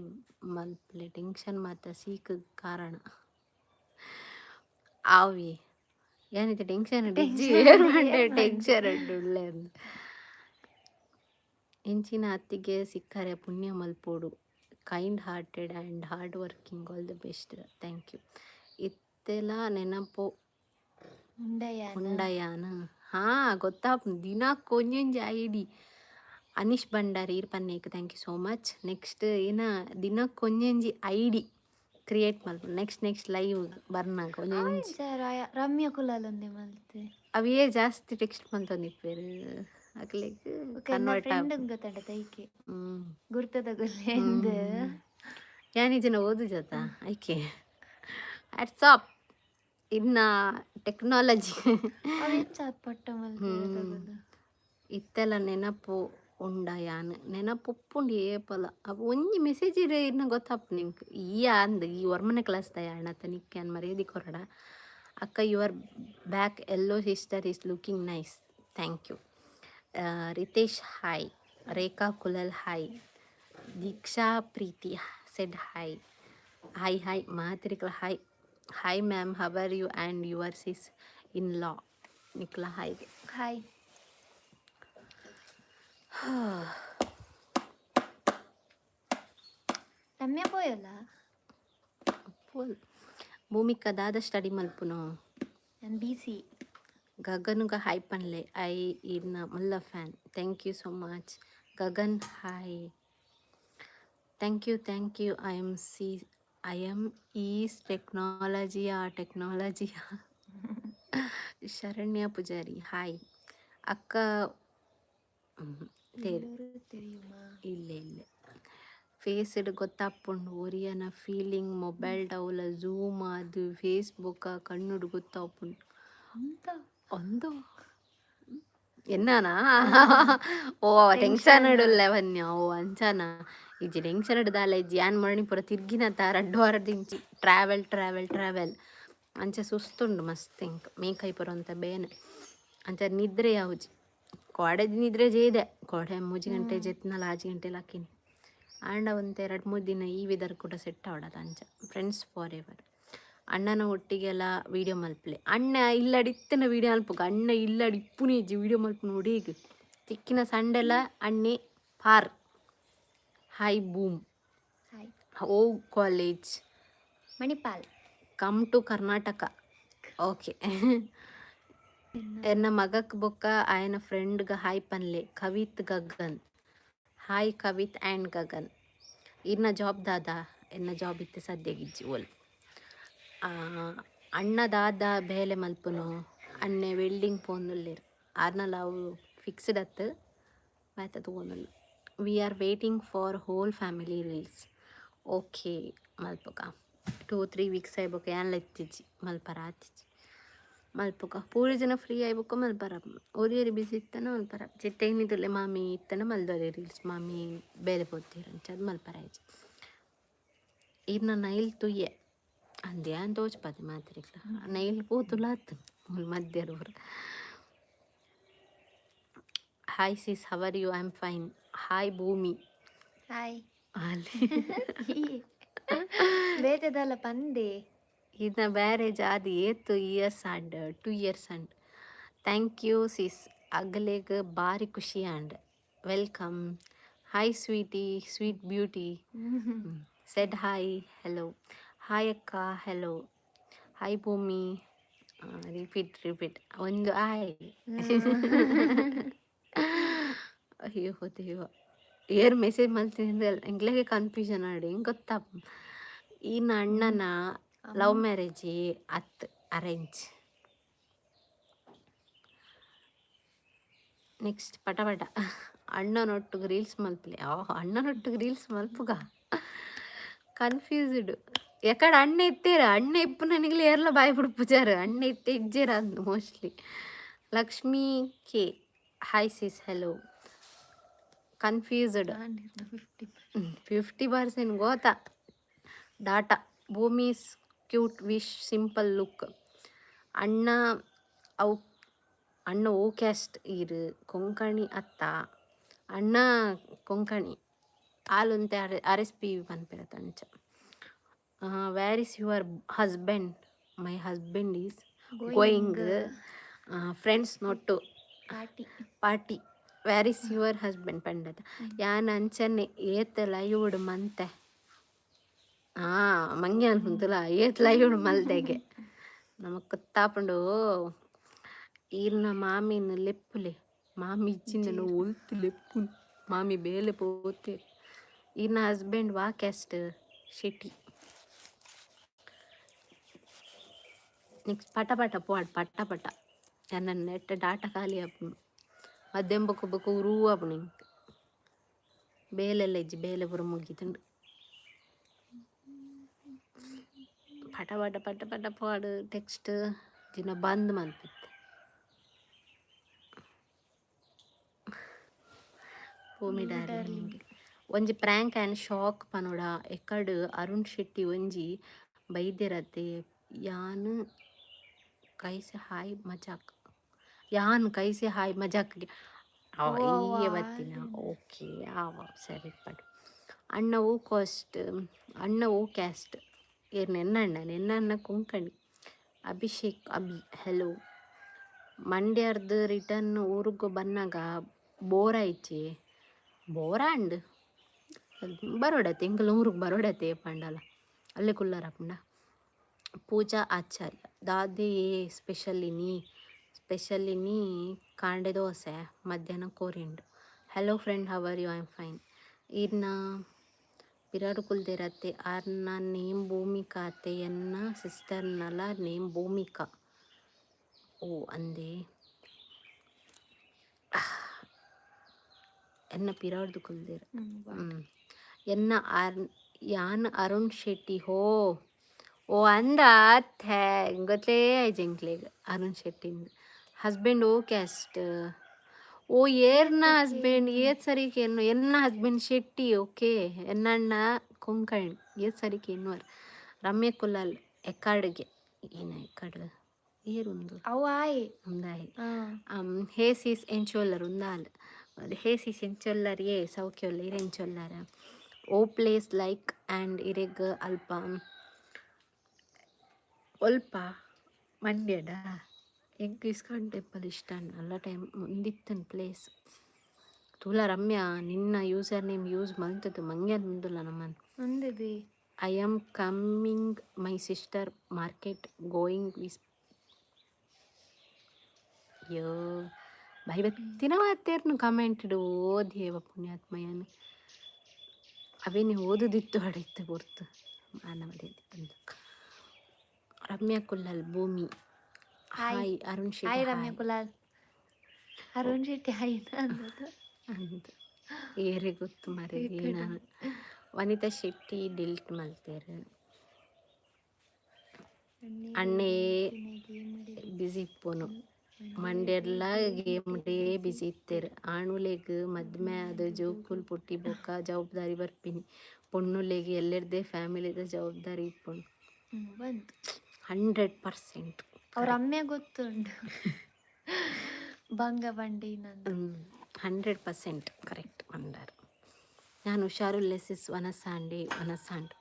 ಮಲ್ಪಲೆ. ಟೆನ್ಷನ್ ಮಾತ ಸೀಕ್ ಕಾರಣ ಆವಿ. ಏನಿದೆ ಟೆನ್ಷನ್? ಟೆನ್ಷನ್ ಉಳ್ಳೆ. ಇಂಚಿನ ಅತ್ತಿಗೆ ಸಿಕ್ಕರೆ ಪುಣ್ಯ ಮಲ್ಪೋಡು. Kind hearted and hard working. All the best. Thank you. ಇತ್ತೆಲ ನೆನಪು ಉಂಡಯ್ಯ. ಉಂಡಯಾನ? ಹಾ, ಗೊತ್ತಾಪ್. ದಿನಕ್ಕೆ ಒಂಜೊಂಜಿ ಐಡಿ. ಅನೀಶ್ ಭಂಡಾರಿ ಇರ್ ಪನ್ನೇಕ್ thank you so much. Next ಏನ ದಿನಕ್ಕೆ ಒಂಜೊಂಜಿ ಐಡಿ ಕ್ರಿಯೇಟ್ ಮಲ್ಪ. ನೆಕ್ಸ್ಟ್ ನೆಕ್ಸ್ಟ್ ಲೈವ್ ಬರ್ನಾಗ ಒಂಜೊಂಜಿ. ರಮ್ಯಾ ಕುಲಾಲೊಂದೆ ಮಲ್ತೆ. ಅವೇ ಜಾಸ್ತಿ ಟೆಕ್ಸ್ಟ್ ಮಂತೊಂದಿಪ್ಪೆರ್ ಅಕ್ಲೆಗ್ ಕನ್ವರ್ಟ್. ಫ್ರೆಂಡ್ ಗೊತ್ತಂಡ ತೈಕೆ ಗುರ್ತದ ಗುಲ್ಲೆ ಎಂದ್. ಯಾನ್ ಜನ ಓದು ಜತ ಐಕೆ ವಾಟ್ಸಪ್ ಇನ್ನ ಟೆಕ್ನಾಲಜಿ. ಅವೆಂಚ ಪಟ್ಟ ಮಲ್ತೆ? ಇತ್ತೆಲ ನೆನಪು ಉಂಡ? ಯಾನ್ ನೆನಪು ಉಪ್ಪುಂಡು ಏಪಲ. ಅವು ಒಂಜಿ ಮೆಸೇಜ್ ಇನ್ನ ಗೊತ್ತಾಪು ನಿಂಕ್. ಈ ಅಂದ್ ಈ ಒರ್ಮನೆ ಕ್ಲಾಸ್ ದಯ ಅಣ್ಣತ ನಿಕ್ ಯಾನ್ ಮರ್ಯಾದೆ ಕೊರಡ. ಅಕ್ಕ, your back yellow sister is looking nice. Thank you. Ritesh hi. Rekha Kulal hi. Deeksha Preethi said hi, hi, hi. ಮಾತ್ರಿಕಲ hi. Hi ma'am, how are you and your sis in law? ನಿಕ್ಲ hi. Hi. Ramya ಪೋಯಲ್ಲ? ಪೋಲ್. ಭೂಮಿಕಾ, ದಾದ study ಮಲ್ಪುನು? ನಾನು B C. ಗಗನುಗ hi ಪನ್ಲೆ. I ಇರ್ನ ಮಲ್ಲ fan. Thank you so much Gagan. Hi, thank you, thank you. I M C I M is ಟೆಕ್ನಾಲಜಿಯಾ ಟೆಕ್ನಾಲಜಿಯಾ. ಶರಣ್ಯ ಪೂಜಾರಿ ಹಾಯ್ ಅಕ್ಕ. ತೇರು. தெரியுமா? ಇಲ್ಲ ಇಲ್ಲ, ಫೇಸ್ಡ್ ಗೊತ್ತಾಪುಂಡು ಒರಿಯನ ಫೀಲಿಂಗ್. ಮೊಬೈಲ್ ಡೌಲ ಝೂಮ್ ಅದು ಫೇಸ್ಬುಕ್ ಕಣ್ಣುಡು ಗೊತ್ತಾಪುಂಡು. ಅಂತ. ಒಂದು ಎನ್ನಾನಾ? ಓ, ಟೆನ್ಷನ್ ಇಡುಲ್ಲ ಬನ್ನಿ. ಓ, ಅಂಚನ ಇಜ್ಜಿ. ಟೆನ್ಷನ್ ಹಿಡ್ದಾಲ ಇಜ್ಜಿ. ಯಾನ್ ಮರಣಿ ಪೂರ ತಿರ್ಗಿನ 2 ವಾರದಿಂಚಿ ಟ್ರಾವೆಲ್ ಟ್ರಾವೆಲ್ ಟ್ರಾವೆಲ್. ಅಂಚ ಸುಸ್ತುಂಡು ಮಸ್ತ್ ಎಂಕ್. ಮೇಕೈ ಪೂರ ಒಂತ ಬೇನೆ. ಅಂಚ ನಿದ್ರೆ ಯಾವುಜಿ. ಕೋಡೆ ನಿದ್ರೆ ಜೇದೆ. ಕೋಡೆ 3 ಗಂಟೆ ಜೆತ್ನಲ, 6 ಗಂಟೆ ಲಾಕಿನಿ. ಆಂಡ ಒಂತೆ 2-3 ದಿನ ಈ ವೆದರ್ ಕೂಡ ಸೆಟ್ ಆವಡದ. ಅಂಚ ಫ್ರೆಂಡ್ಸ್ ಫಾರ್ ಎವರ್. ಅಣ್ಣನ ಒಟ್ಟಿಗೆಲ್ಲ ವೀಡಿಯೋ ಮಲ್ಪಲೆ. ಅಣ್ಣ ಇಲ್ಲಡ್ ಇತ್ತಿನ ವೀಡಿಯೋ ಮಲ್ಪುಗ. ಅಣ್ಣ ಇಲ್ಲಡ್ ಇಪ್ಪುನೇ ಇಜ್ಜಿ. ವೀಡಿಯೋ ಮಲ್ಪು ನೋಡಿ. ಈಗ ತಿಕ್ಕಿನ ಸಂಡೆಲ ಅಣ್ಣೆ ಪಾರ್. Hi boom. Hi. O college? Manipal. Come to Karnataka. Okay. ಎನ್ನ ಮಗಕ್ ಬೊಕ್ಕ ಆಯನ ಫ್ರೆಂಡ್ಗ ಹಾಯ್ ಪನ್ಲೆ. ಕವಿತ್ ಗಗನ್ ಹಾಯ್. ಕವಿತ್ ಆ್ಯಂಡ್ ಗಗನ್. ಇನ್ನ ಜಾಬ್ ದಾದ? ಎನ್ನ ಜಾಬ್ ಇತ್ತೆ ಸದ್ಯಗಿಜ್ಜಿ ಓಲ್. ಅಣ್ಣ ದಾದ ಬೇಲೆ ಮಲ್ಪುನು? ಅಣ್ಣೆ ವೆಲ್ಡಿಂಗ್ ಪೋಂದುಲ್ಲೆರ್. ಆರ್ನಲ ಅವು ಫಿಕ್ಸ್ಡ್ ಅತ್ತು ಬೇತೆ ತೂವೊಂದುಲ್ಲ. We are waiting for whole family reels. Okay, ಮಲ್ಪುಗ. 2-3 weeks ಆಯ್ಬೊಕ ಯಾನ್ಲ ಇತ್ತಿಜ್ಜಿ, ಮಲ್ಪರ ಆತಿಜ್ಜಿ. ಮಲ್ಪುಗ. ಪೂರ ಜನ ಫ್ರೀ ಆಯ್ಬೊಕ ಮಲ್ಪರ. ಒರಿಯರಿ ಬಿಸಿ ಇತ್ತನ ಮಲ್ಪರ. ಚಿಟ್ಟೆ ಮಾಮಿ ಇತ್ತನ ಮಲ್ದೊಲಿ ರೀಲ್ಸ್. ಮಾಮಿ ಬೇಲೆ ಪೋತೀರ, ಅಂಚ ಮಲ್ಪರ ಆಯ್ಜಿ. ಇರ್ನ ನೈಲ್ ತುಯ್ಯೆ ಅಂದೆ ಅಂತ ತೋಚ್ಪದೆ ಮಾತ್ರಿಕ್ಲ. ನೈಲ್ ಪೋತುಲ ಆತು ಮೂಲು ಮಧ್ಯಾಹ್ನ ಪೂರ. Hi sis, how are you? I am fine. Hi Bhoomi. Hi. ಅಲ್ಲಿ. ಬೇತೆದಲ್ಲ ಪಂದೆ. ಇನ್ನ ಮ್ಯಾರೇಜ್ ಆದ್ ಏತ್ years and? 2 years and. Thank you sis, ಅಗಲೆಗ್ ಬಾರಿ ಖುಷಿ and welcome. Hi sweety, sweet beauty said hi. Hello, hi ಅಕ್ಕ. Hello, hi Bhoomi. Repeat repeat ಒಂದು ಆಯ್. ಅಯ್ಯೋ ದೇವ, ಏರ್ ಮೆಸೇಜ್ ಮಲ್ತಿಂದ ಎಂಕ್ಲೆಗೆ ಕನ್ಫ್ಯೂಷನ್ ಆಡಿ. ಹೆಂಗೆ ಗೊತ್ತಾ? ಈನ ಅಣ್ಣನ ಲವ್ ಮ್ಯಾರೇಜ್ ಅತ್ ಅರೇಂಜ್? ನೆಕ್ಸ್ಟ್ ಪಟ ಪಟ. ಅಣ್ಣನೊಟ್ಟಿಗೆ ರೀಲ್ಸ್ ಮಲ್ಪಲೆ. ಅಣ್ಣನೊಟ್ಟಿಗೆ ರೀಲ್ಸ್ ಮಲ್ಪುಗ. ಕನ್ಫ್ಯೂಸ್ಡ್. ಎಕಡೆ ಅಣ್ಣ ಇತ್ತೇರ? ಅಣ್ಣ ಇಪ್ಪು ನನಗೆ ಏರ್ಲ ಬಾಯ್ ಬಿಡ್ಪುಜಾರ. ಅಣ್ಣ ಇತ್ತೆ ಇಜ್ಜೇರ ಅಂದ್ mostly. Lakshmi K, hi sis, hello. Confused. 50. 50% ಗೋತಾ data. Bhoomi's cute wish simple look. ಅಣ್ಣ ಅವು ಅಣ್ಣ ಓ ಕ್ಯಾಸ್ಟ್ ಇರು? ಕೊಂಕಣಿ ಅತ್ತ? ಅಣ್ಣ ಕೊಂಕಣಿ. ಆಲುಂತೆ ಆರ್ ಆರ್ ಎಸ್ ಪಿ ಪನ್ಪಿರತ್ತ ಅಂಚ. Where is your husband? My husband is going friends nut party. Party. Where is your husband ಪಂಡದ. ಯಾನ್ ಅಂಚನೆ ಏತ್ ಲೈವ್ಡ್ ಮಂತೆ. ಹಾಂ, ಮಂಗೆ ಅನ್ಕೊಂತಲ್ಲ, ಏತ್ ಲೈವ್ಡ್ ಮಲ್ದೆಗೆ ನಮಕ್ ಗೊತ್ತಾಪುಂಡು. ಈರ್ನ ಮಾಮಿನ ಲೆಪ್ಪುಲೆ. ಮಾಮಿ ಇಚ್ಚಿಂದ ಒಲ್ತು ಲೆಪ್ಪು? ಮಾಮಿ ಬೇಲೆ ಪೋತೆ. ಈರ್ನ ಹಸ್ಬೆಂಡ್ ವಾ ಕ್ಯಾಸ್ಟ್? ಶೆಟ್ಟಿ. ನೆಕ್ಸ್ಟ್ ಪಟ ಪಟ ಪೋಡ್, ಪಟ ಪಟ. ಎನ್ನ ನೆಟ್ ಡಾಟಾ ಖಾಲಿ ಆಪುಂಡು. ಮಧ್ಯಾಹ್ನ ಬೊಕ ಬೊಕ ಉರು ಆಪುಂಡು ಎಂಕ್. ಬೇಲೆಲ್ಲ ಇಜ್ಜಿ, ಬೇಲೆ ಪೂರ ಮುಗಿತುಂಡು. ಪಟ ಪಟ ಪಟ ಪಟ ಪೋಡು. ಟೆಕ್ಸ್ಟ್ ದಿನ ಬಂದ್ ಮಲ್ಪಿತ್ತೆ. ಭೂಮಿ ಡಾರ್ಲಿಂಗ್, ಒಂಜಿ ಪ್ರ್ಯಾಂಕ್ ಆ್ಯಂಡ್ ಶಾಕ್ ಪನೋಡ. ಎಕಡ್ ಅರುಣ್ ಶೆಟ್ಟಿ ಒಂಜಿ ಬೈದ್ಯರತ್ತೆ. ಯಾನ್ ಕೈಸೆ ಹಾಯ್ ಮಜಾಕ್, ಯಾನ್ ಕೈಸೆ ಹಾಯ್ ಮಜಾಕ್ಗೆ. ಓ. ಈ ಬತ್ತಿನ. ಓಕೆ, ಆವ ಸರಿ ಪಡ್. ಅಣ್ಣ ಓ ಕಾಸ್ಟ್? ಅಣ್ಣ ಓ ಕ್ಯಾಸ್ಟ್? ಏರ್ ನೆನ್ನಣ್ಣ? ನೆನ್ನಣ್ಣ ಕೊಂಕಣಿ. ಅಭಿಷೇಕ್ ಅಭಿ, ಹಲೋ. ಮಂಡ್ಯರ್ದು ರಿಟರ್ನ್ ಊರುಗು ಬನ್ನಾಗ ಬೋರ್ ಆಯ್ಚಿ? ಬೋರಾಂಡ್. ಬರೋಡತ್ತೆ, ಎಂಕಲ್ ಊರಿಗೆ ಬರೋಡತ್ತೆ ಪಂಡಲ. ಅಲ್ಲೇ ಕುಲ್ಲರಪುಂಡ. ಪೂಜಾ ಆಚಾರ್ಯ, ದಾದೆ ಸ್ಪೆಷಲ್ ಇನಿ? ಸ್ಪೆಷಲ್ ಇನಿ ಕಾಂಡೆ ದೋಸೆ, ಮಧ್ಯಾಹ್ನ ಕೋರಿಂಡು. Hello friend, how are you? I am fine. ಈರ್ನ ಪಿರಾಡು ಕುಲ್ದಿರತ್ತೆ. ಆರ್ನ ನೇಮ್ ಭೂಮಿಕಾ ಅತ್ತೆ. ಎನ್ನ ಸಿಸ್ಟರ್ನಲ ನೇಮ್ ಭೂಮಿಕಾ. ಓ ಅಂದೆ. ಎನ್ನ ಪಿರಾಡ್ದು ಕುಲ್ದಿರ. ಎನ್ನ ಆರ್ ಯಾನ್ ಅರುಣ್ ಶೆಟ್ಟಿ. ಹೋ ಓ ಅಂದ ಥೇ, ಗೊತ್ತೇ ಆಯ್ತು ಎಂಕ್ಲೆಗ್ ಅರುಣ್ ಶೆಟ್ಟಿಂದು. ಹಸ್ಬೆಂಡ್ ಓ ಕ್ಯಾಸ್ಟ್? ಓ, ಏರ್ನ ಹಸ್ಬೆಂಡ್ ಏತ್ ಸರಿಗೆ ಎನ್ನು? ಎನ್ನ ಹಸ್ಬೆಂಡ್ ಶೆಟ್ಟಿ. ಓಕೆ, ಎನ್ನಣ್ಣ ಕೊಂಕಣಿ. ಏತ್ ಸರಿಗೆ ಎನ್ನುವರ್? ರಮ್ಯ ಕುಲಾಲ್, ಎಕ್ಕಾಡ್ಗೆ ಏನ ಎಕ್ಕಾಡ್ ಏರುಂದು? ಅವು ಆಯ್. ಉಂದಾಯ್. ಹೇ ಸೀಸ್, ಎಂಚೊಲ್ಲರ್? ಉಂದಾಲ್. ಹೇ ಸೀಸ್, ಎಂಚೊಲ್ಲರ್? ಏ ಸೌಖ್ಯೊಲ್ಲ. ಇರ್ ಎಂಚೊಲ್ಲರ? ಓ ಪ್ಲೇಸ್ ಲೈಕ್ ಆ್ಯಂಡ್ ಇರೆಗ್ ಅಲ್ಪ ಒಲ್ಪ? ಮಂಡ್ಯಡ. ಎಂಕ್ ಇಸ್ಕಾನ್ ಟೆಂಪಲ್ ಇಷ್ಟ. ಅಲ್ಲ ಟೈಮ್ ಉಂದಿತ್ತನ್ ಪ್ಲೇಸ್ ತೂಲ. ರಮ್ಯಾ, ನಿನ್ನ ಯೂಸರ್ ನೇಮ್ ಯೂಸ್ ಮಲ್ತದ್ದು ಮಂಗ್ಯ ಉಂದುಲ್ಲ ನಮ್ಮನ್. ಒಂದಿದೆ. I am coming, my sister market going with ಯೋ ಬೈ ಬತ್ತಿನ ಮಾತೇರ್ನು ಕಮೆಂಟ್ ಇಡು. ಓ ದೇವ ಪುಣ್ಯಾತ್ಮಯನ್, ಅವೇ ನೀವು ಓದುದಿತ್ತು ಅಡಿತ್ತು ಗುರ್ತು ಮಾನವದೇ ಬಂದು. ರಮ್ಯಾ ಕುಲ್ಲಲ್, Bhoomi. Hi. Hi Arun hi. Shetty. Ramya Kulal. Arun Shetty hi ಅಂದದ್ದು. ಅಂತ ಏರೆ ಗೊತ್ತು ಮರೆ. ನಾನು ವನಿತಾ ಶೆಟ್ಟಿ ಡಿಲ್ಟ್ ಮಲ್ತೇರು. ಅಣ್ಣೇ ಬಿಸಿ ಇಪ್ಪುನು. ಮಂಡ್ಯಡ್ಲ ಗೇಮ್ ಡೇ ಬಿಸಿ ಇತ್ತೆರ್. ಆಣುಲೆಗ್ ಮದ್ಮೆ ಆದ್ ಜೋಕುಲ್ ಪುಟ್ಟಿ ಬೊಕ್ಕ ಜವಾಬ್ದಾರಿ ಬರ್ಪಿನಿ. ಪೊಣ್ಣುಲೆಗ್ ಎಲ್ಲೆರ್ದೆ ಫ್ಯಾಮಿಲಿದ ಜವಾಬ್ದಾರಿ ಇಪ್ಪುಂಡು. ಬಂತು. 100%. ಅವ್ರ ರಮ್ಯಾ ಗೊತ್ತುಂಟು, ಬಂಗ ಬಂಡಿ ನಂದು. 100% ಕರೆಕ್ಟ್ ಪಂಡರ್. ನಾನು ಹುಷಾರುಲ್ಲೆ ಸಿಸ್. ವನಸಾಂಡಿ ವನಸಾಂಡ್.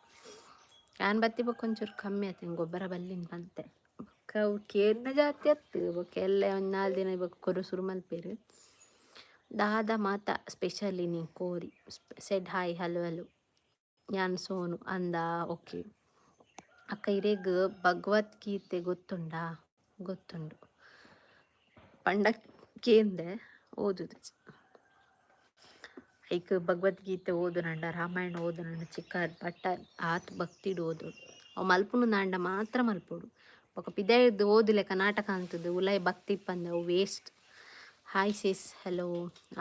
ಯಾನ್ ಬತ್ತಿ ಬೊಕ್ಕ ಒಂಚೂರು ಕಮ್ಮಿ ಆಯ್ತು. ಗೊಬ್ಬರ ಬಲ್ಲಿಂದ ಬಂತೆ. ಬೊಕ್ಕ ಅವು ಕೇರ್ನ ಜಾತಿ ಅತ್ತು. ಬೊಕ್ಕ ಎಲ್ಲ ಒಂದು ನಾಲ್ಕು ದಿನ ಬೊಕ್ಕ ಕೊರು ಶುರು ಮಲ್ಪೇರು. ದಾದ ಮಾತ ಸ್ಪೆಷಲಿ ನೀ ಕೋರಿ? Said hi, hello hello. ಯಾನ್ ಸೋನು ಅಂದ. ಓಕೆ. ಅಕ್ಕ, ಇರೆಗ್ ಭಗವದ್ಗೀತೆ ಗೊತ್ತುಂಡಾ? ಗೊತ್ತುಂಡು. ಪಂಡ ಕೇಂದೆ ಓದುದು. ಐಕ್ ಭಗವದ್ಗೀತೆ ಓದುನಂಡ, ರಾಮಾಯಣ ಓದುನಂಡ ಚಿಕ್ಕ ಬಟ್ಟ ಆತ್ ಭಕ್ತಿಡ್ ಓದೋಡು. ಅವು ಮಲ್ಪುನು ನಾಂಡ ಮಾತ್ರ ಮಲ್ಪೊಡು. ಬೊಕ ಪಿದಯಿರ್ದ್ ಓದುಲೆಕ ನಾಟಕ ಅಂತದ್ದು, ಉಲಾಯಿ ಭಕ್ತಿ ಇಪ್ಪಂದೆ ಅವು ವೇಸ್ಟ್. ಹಾಯ್ ಸಿಸ್, ಹಲೋ.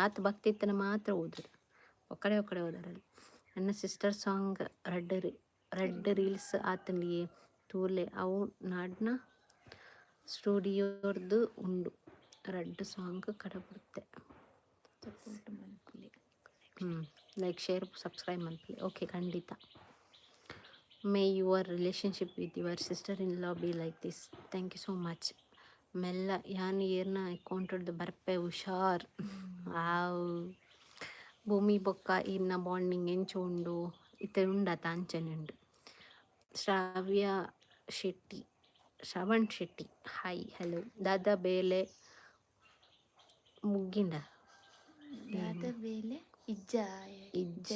ಆತ್ ಭಕ್ತಿ ಇತ್ತನ ಮಾತ್ರ ಓದೋಡು. ಒಕ್ಕಡೆ ಒಕ್ಕಡೆ ಓದರಲ್ಲಿ. ನನ್ನ ಸಿಸ್ಟರ್ ಸಾಂಗ್ ರಡ್ಡ್ ರಡ್ಡ್ ರೀಲ್ಸ್ ಆತಂಡಿಯೇ, ತೂಲೆ. ಅವು ನಾಡ್ನ ಸ್ಟುಡಿಯೋರ್ದು ಉಂಡು. ರಡ್ಡ್ ಸಾಂಗ್ ಕಡಬುಡ್ತೆ. ಸಪೋರ್ಟ್ ಮಲ್ಪುಲೆ. ಹ್ಞೂ, ಲೈಕ್, ಶೇರ್, ಸಬ್ಸ್ಕ್ರೈಬ್ ಮಲ್ಪುಲೆ. ಓಕೆ, ಖಂಡಿತ. May your relationship with your sister in law be like this. Thank you so much. ಮೆಲ್ಲ ಯಾನ್ ಏರ್ನ ಅಕೌಂಟ್ದು ಬರ್ಪೆ, ಹುಷಾರ್. ಆವ್, ಭೂಮಿ ಬೊಕ್ಕ ಇನ್ನ ಬಾಂಡಿಂಗ್ ಎಂಚ ಉಂಡು? ಇತ್ತೆ ಉಂಡತ ಅಂಚನೆ ಉಂಡು. ಶ್ರಾವ್ಯ ಶೆಟ್ಟಿ, ಶ್ರವಣ್ ಶೆಟ್ಟಿ, ಹಾಯ್, ಹಲೋ. ದಾದಾ ಬೇಲೆ ಮುಗ್ಗಿಂಡ? ದಾದ ಬೇಲೆ ಇಜ್ಜ. ಇಜ್ಜ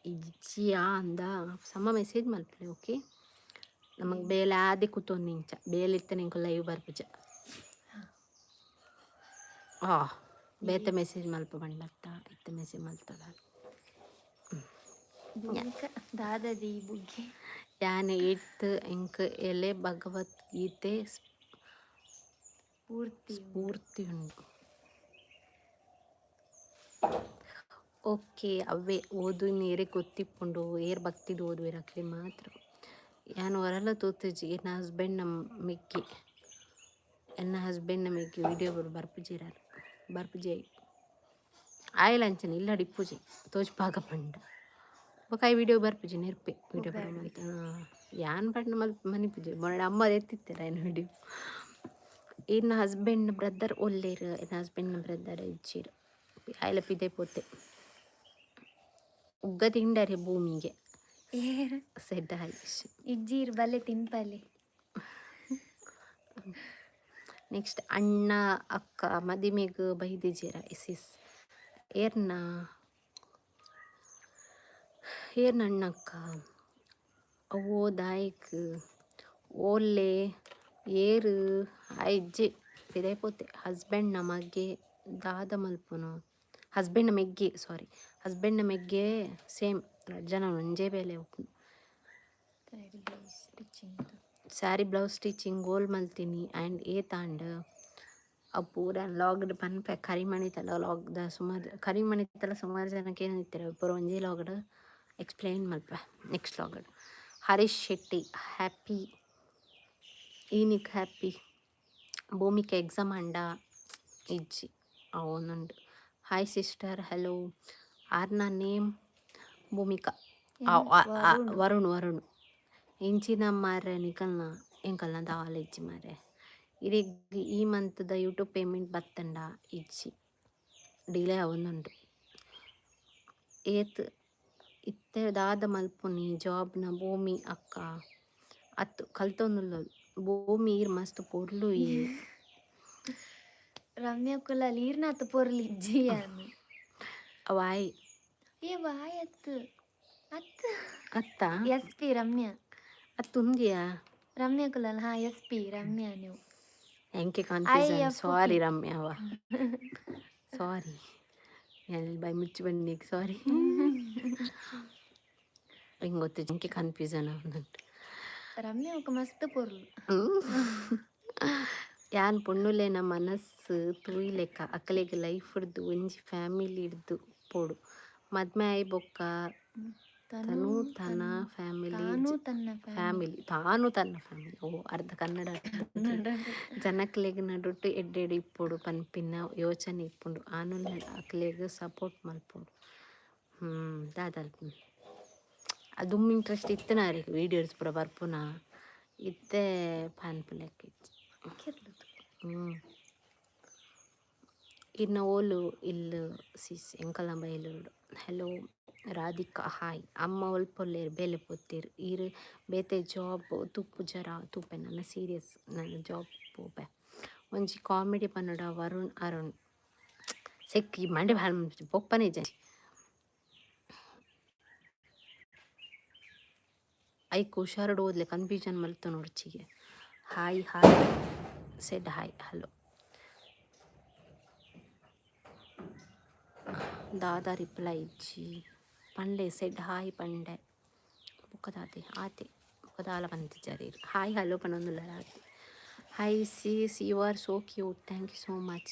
ಇಜ್ಜಿಯಾ ಅಂದ ಸಮ ಮೆಸೇಜ್ ಮಲ್ಪಲೆ. ಓಕೆ, ನಮಗೆ ಬೇಲೆ ಆದಿ ಕೂತೊಂದು ಇಂಚ ಬೇಲೆ ಇತ್ತ ನಿಂಕು ಲೈವ್ ಬರ್ಪುಜ. ಆ ಬೇತೆ ಮೆಸೇಜ್ ಮಲ್ಪ ಬಂಡತ್ತ, ಇತ್ತ ಮೆಸೇಜ್ ಮಲ್ತದ. ಭೂಮಿಕಾ ದಾದದಿ ಬುಗ್ಗೆ. ಯಾನ್ ಏಟ್ತ್ ಎಂಕ್ ಎಲೆ ಭಗವದ್ಗೀತೆ ಪೂರ್ತಿ. ಸ್ಫೂರ್ತಿ ಉಂಡು. ಓಕೆ, ಅವೇ ಓದು ಏರೆ ಗೊತ್ತಿಪ್ಪುಂಡು. ಏರ್ ಭಕ್ತಿಡ್ ಓದುವೆರ್ ಅಕ್ಲೆ ಮಾತ್ರ. ಯಾನ್ ವರಲ ತೂತುಜಿ. ಎನ್ನ ಹಸ್ಬೆಂಡ್ ನ ಮೆಗ್ಗಿ, ಎನ್ನ ಹಸ್ಬೆಂಡ್ ನ ಮೆಗ್ಗಿ ವಿಡಿಯೋ ಬರ್ಪುಜೆರ್, ಬರ್ಪುಜೆ. ಆಯಲ್ ಅಂಚನೆ ಇಲ್ಲಡ್ ಇಪ್ಪುಜಿ ತೋಜ್ಪಾಗ ಪಂಡ. ಬೊಕ ಐ ವಿಡಿಯೋ ಬರ್ಪುಜಿ, ನೆರ್ಪೆ ವಿಡಿಯೋ ಮಲ್ತ. ಯಾನ್ ಪಂಡ ಮಲ್ ಮನಿಪುಜಿ. ಮೊನ್ನೆ ಅಮ್ಮ ಎತ್ತಿತ್ತೆರ್ ಐನ ವಿಡಿಯೋ. ಇನ್ನ ಹಸ್ಬೆಂಡ್ ಬ್ರದರ್ ಒಲ್ಲೆರ್? ಎನ್ನ ಹಸ್ಬೆಂಡ್ ಬ್ರದರ್ ಇಜ್ಜಿರ್, ಆಯ್ಲ ಪಿದೆ ಪೋತೆ. ಉಗ್ಗ ತಿಂಡರೆ ಭೂಮಿಗೆ. ಏರ್? Shed hi. ಇಜ್ಜೀರ್, ಬಲ್ಲೆ ತಿನ್ಪಲೆ. ನೆಕ್ಸ್ಟ್, ಅಣ್ಣ ಅಕ್ಕ ಮದಿಮೆಗ್ ಬೈದಿಜೆರ ಸಿಸ್? ಏರ್ನ ಏರ್ನ ಅಣ್ಣ ಅಕ್ಕ? ಅವೋ ದಾಯಕ್ ಓಲ್ಲೆ ಏರ್? ಇಜ್ಜಿ, ಪಿದೈ ಪೋತೆ. ಹಸ್ಬೆಂಡ್ ನ ಮಗೆ ದಾದ ಮಲ್ಪುನು? ಹಸ್ಬೆಂಡ್ ನ ಮೆಗ್ಗೆ, ಸಾರಿ, ಹಸ್ಬೆಂಡ್ ನ ಮೆಗ್ಗೆ. ಸೇಮ್, ರಡ್ಡ್ ಜನ ಒಂಜೇ ಬೇಲೆ ಉಪ್ಪುನು. ಸ್ಟಿಚಿಂಗ್. ಸ್ಯಾರಿ ಬ್ಲೌಸ್ ಸ್ಟಿಚಿಂಗ್ ಗೋಲ್ ಮಲ್ತೀನಿ ಆ್ಯಂಡ್ ಏತಾಂಡ್? ಅವು ಪೂರ ಲಾಗ್ಡ್ ಪನ್ಪೆ. ಕರಿಮಣಿತಲ ಲಾಗ್ದ ಸುಮಾರು, ಕರಿಮಣಿತಲ ಸುಮಾರು ಜನಕ್ಕೆ ಏನಿತ್ತಾರೆ ಪೂರ ಒಂಜೇ ಲಾಗ್ಡ್ ಎಕ್ಸ್ಪ್ಲೈನ್ ಮಲ್ಪೆ ನೆಕ್ಸ್ಟ್ ಲಾಗ್ಡ್. ಹರೀಶ್ ಶೆಟ್ಟಿ, ಹ್ಯಾಪಿ ಈನಿಕ್ ಹ್ಯಾಪಿ. ಭೂಮಿಕ ಎಕ್ಸಾಮ್ ಅಂಡ? ಇಜ್ಜಿ, ಅವನುಂಡು. Hi sister, hello. ಆರ್ನ ನೇಮ್ ಭೂಮಿಕಾ. ವರುಣ್, ವರುಣ್. ಎಂಚಿನ ಮಾರ್ರೆ ನಿಕಲ್ನ ಎಂಕಲ್ನ ದಾಲ ಇಜ್ಜಿ ಮಾರ್ರೆ. ಇರೆಗ್ ಈ ಮಂತ್ದ ಯೂಟ್ಯೂಬ್ ಪೇಮೆಂಟ್ ಬತ್ತಂಡ? ಇಜ್ಜಿ, ಡಿಲೇ ಆವೊಂದುಂಡು. ಏತ್ ಇತ್ತೆ ದಾದ ಮಲ್ಪುನಿ ಜಾಬ್ನ ಭೂಮಿ ಅಕ್ಕ? ಅತ್ತು, ಕಲ್ತೊಂದುಲ್ಲೊಲು. ಭೂಮಿ ಈರ್ ಮಸ್ತ್ ಪೊರ್ಲು ಈ. ರಮ್ಯಾ ಕುಲಾಲ್ ಈರ್ನಾತ್ ಪೊರ್ಲು ಇಜ್ಜಿ ಯಾನ್. ಅವಾಯ್. ಏ ವಾಯ್ ಅತ್ತು ಅತ್ತು. ಅತ್ತ. S P Ramya. ಅತ್ತು ಉಂದಿಯಾ? ರಮ್ಯಾ ಕುಲಾಲ್, ಹಾ, ಎಸ್ ಪಿ ರಮ್ಯಾ ನೀವು. ಎಂಕೆ ಕನ್ಫ್ಯೂಷನ್. IFP. ಸಾರಿ ರಮ್ಯಾ ಅವ, ಸಾರಿ. ಎಲ್ಲಿ ಬಾಯ್ ಮುಚ್ಚಿ ಬನ್ನಿ, ಸಾರಿ. ಹಿಂಗೆ ಗೊತ್ತು, ಎಂಕೆ ಕನ್ಫ್ಯೂಷನ್ ಆವೊಂದುಂಟು. ರಮ್ಯಾ ఒక ಮಸ್ತ್ ಪೊರ್ಲು. ಯಾನ್ ಪೊಣ್ಣುಲೆನ ಮನಸ್ಸು ತೂಯಿಲೆಕ್ಕ ಅಕಲೆಗ್ ಲೈಫ್ ಡ್ದು ಒಂಜಿ ಫ್ಯಾಮಿಲಿ ಡ್ದು ಪೋಡು. ಮದ್ಮೆ ಆಯಿ ಬೊಕ್ಕ ತನು ತನ್ನ ಫ್ಯಾಮಿಲಿ ತಾನು ತನ್ನ ಫ್ಯಾಮಿಲಿ, ತಾನು ತನ್ನ ಫ್ಯಾಮಿಲಿ. ಓ, ಅರ್ಧ ಕನ್ನಡ ಅರ್ಧ. ಜನಕ್ಲೆಗ್ ನಡುಟ್ಟು ಎಡ್ಡೆಡ್ ಇಪ್ಪೊಡು ಪನ್ಪಿನ ಯೋಚನೆ ಇಪ್ಪುಂಡು. ಆನುಲ ಅಕ್ಲೆಗ್ ಸಪೋರ್ಟ್ ಮಲ್ಪೊಡು. ದಾದಲ್ಪ ಅದು ಇಂಟ್ರೆಸ್ಟ್ ಇತ್ತನ ಅರೆಗ್ ವೀಡಿಯೋಸ್ ಪೂರ ಬರ್ಪುನ. ಇತ್ತೆ ಪನ್ಪುಲೆಕ್ಕ ಇಜ್ಜಿ. ಇನ್ನ ಓಲು ಇಲ್ಲು ಸಿಸ್? ಎಂಕಲ್ನ ಬೈಲೂರುಡು. Hello Radhika, hi. ಅಮ್ಮ ಒಲ್ಪೊಲ್ಲೆರ್? ಬೇಲೆ ಪೋತೆರ್. ಈರ್ ಬೇತೆ ಜಾಬ್ ತೂಪುಜರ? ತೂಪೆ ನನ್ನ ಸೀರಿಯಸ್, ನನ್ನ ಜಾಬ್ ಪೋಪೆ. ಒಂಜಿ ಕಾಮಿಡಿ ಪನ್ನಡ ವರುಣ್ ಅರುಣ್ ಸೆಕ್. ಈ ಮಂಡೆ ಹಾಳು ಪೊಪ್ಪನೆ ಇಜ್ಜಿ. ಐಕ್ ಹುಷಾರುಡು ಓದ್ಲೆ, ಕನ್ಫ್ಯೂಷನ್ ಮಲ್ತು ನೋಡ್ಚಿಗೆ. Hi hi. Said hi hello. ದಾದ ರಿಪ್ಲೈ ಇಜ್ಜಿ ಪಂಡೆ. ಸೆಡ್ ಹಾಯ್ ಪಂಡೆ. ಬೊಕ್ಕ ಆತೆ, ಬೊಕ್ಕ ದಾಲ ಪಂತಿಜಾರ್. ಹಾಯ್ ಹಲೋ ಪನೊಂದುಲ್ಲೆರ್ ಆತೆ. Hi sis, you are so cute. Thank you so much.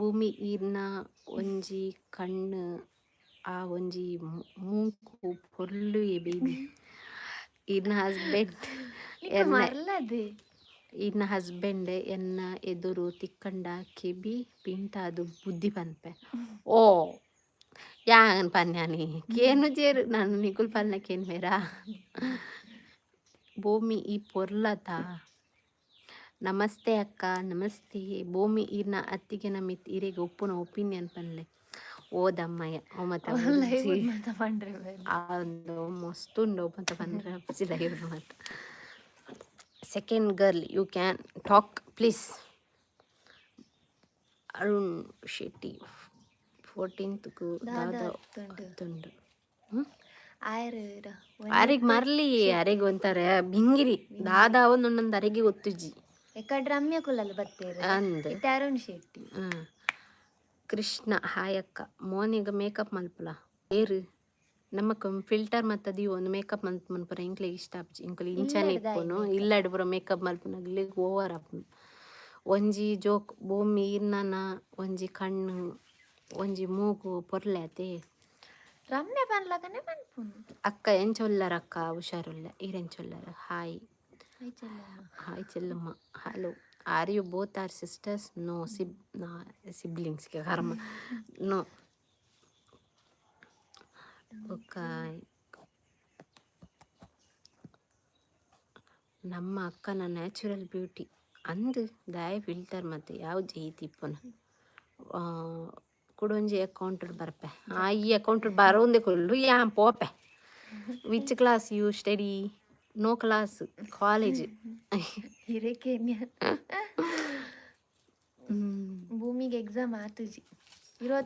ಭೂಮಿ, ಈರ್ನ ಒಂಜಿ ಕಣ್ಣು, ಆ ಒಂಜಿ ಮೂಂಕು ಪೊರ್ಲುಯೆ ಬೇಬಿ. ಈರ್ನ ಹಸ್ಬೆಂಡ್ ಎನ್ನ ಮರ್ಲದೆ. ಈರ್ನ ಹಸ್ಬೆಂಡ್ ಎನ್ನ ಎದುರು ತಿಕ್ಕಂಡ ಕೆಬಿ ಪಿಂಟಾದ್ ಬುದ್ಧಿ ಪನ್ಪೆ. ಓ, ಯಾನ್ ಪನ್ಯಾನಿ ಕೇನುಜೆರ್. ನನ ನಿಕುಲು ಪನ್ನ ಕೇನ್ವೆರಾ? ಭೂಮಿ, ಈ ಪೊರ್ಲತ. ನಮಸ್ತೆ ಅಕ್ಕ. ನಮಸ್ತೆ ಭೂಮಿ. ಈರ್ನ ಅತ್ತಿಗೆನ ಮಿತ್ ಇರೆಗ್ ಉಪ್ಪುನ ಒಪಿನಿಯನ್ ಪನ್ಲೆ. ಓದಮ್ಮಯ್ಯ, ಅವು ಮಾತ ಲೈವ್ ಮಾತ ಪಂಡ್ರೆ ಬೇರೆ. ಅಂದು ಮಸ್ತ್ ಉಂಡು ಮಾತ ಪಂಡ್ರೆ ಲೈವ್ ಮಾತ. Second girl, you can talk, please. Arun Shetty, 14ತ್‌ಗ್ ದಾದ ದಾದ ಆತುಂಡು? ಆತುಂಡು? ಆಯೆರ್. ಅರೆಗ್ ಮರ್ಲಿ, ಅರೆಗ್ ಒಂಥರ ಬಿಂಗಿರಿ ದಾದ ಒಂದೊಂದು ಅರೆಗೆ ಗೊತ್ತುಜ್ಜಿ. ಎಕಡ್ ರಮ್ಯ ಕುಲ್ಲಲ್ ಬತ್ತೇರ್. ಅಂದ್. ಇತ್ತೆ ಅರುಣ್ ಶೆಟ್ಟಿ. ಕೃಷ್ಣ, ಹಾಯ್ ಅಕ್ಕ. ಮೋನೆಗ್ ಮೇಕಪ್ ಮಲ್ಪುಲ. ಏರ್ ನಮಕ್ ಫಿಲ್ಟರ್ ಮತ್ತದಿ ಒಂದು ಮೇಕಪ್ ಮಲ್ತ್ ಮನ್ಪುರ ಎಂಕ್ಲೆಗ್ ಇಷ್ಟ ಆಪುಜಿ. ಎಂಕುಲು ಇಂಚನೆ ಇಲ್ಲಡ್ ದಾಯೆ ಇಪ್ಪುನು. makeup? ಇಲ್ಲಡ್ ಪೂರ ಮೇಕಪ್ ಮಲ್ಪುನಗ್ಲೆಗ್ ಓವರ್ ಆಪುಂಡು. ಒಂಜಿ ಜೋಕ್. ಭೂಮಿ, ಈರ್ನನ ಒಂಜಿ ಕಣ್ಣು, ಒಂಜಿ ಮೂಗು ಪೊರ್ಲೆ ಅತೆ. ರಮ್ಯ ಪನ್ಲಕನೆ ಪನ್ಪುನು. ಅಕ್ಕ, ಎಂಚ ಉಲ್ಲರ್ ಅಕ್ಕ? ಹುಷಾರುಲ್ಲ. ಈರ್ ಎಂಚ ಉಲ್ಲರ್? Hi. Hi Chellamma. Hi Chellamma. Hello, are you both are sisters? No, siblings. ಕರ್ಮ, ನೋ. ಬೊಕ್ಕ ನಮ್ಮ ಅಕ್ಕನ ನ್ಯಾಚುರಲ್ ಬ್ಯೂಟಿ ಅಂದ್. ದಾಯೆ ಫಿಲ್ಟರ್ ಮತ್ತೆ ಯಾವ ಜೈತಿ ಇಪ್ಪುನ? ಕುಡೊಂಜಿ ಅಕೌಂಟ್ ಬರ್ಪೆ. ಆ ಈ ಅಕೌಂಟ್ ಬರೋಂದೆ ಕುಲ್ಲು ಯಾನ್ ಪೋಪೆ. Which class you study? No class, college. ಹಿರೇಕೆನ್ಯ. ಭೂಮಿಗೆ ಎಕ್ಸಾಮ್ ಆತುಜಿ.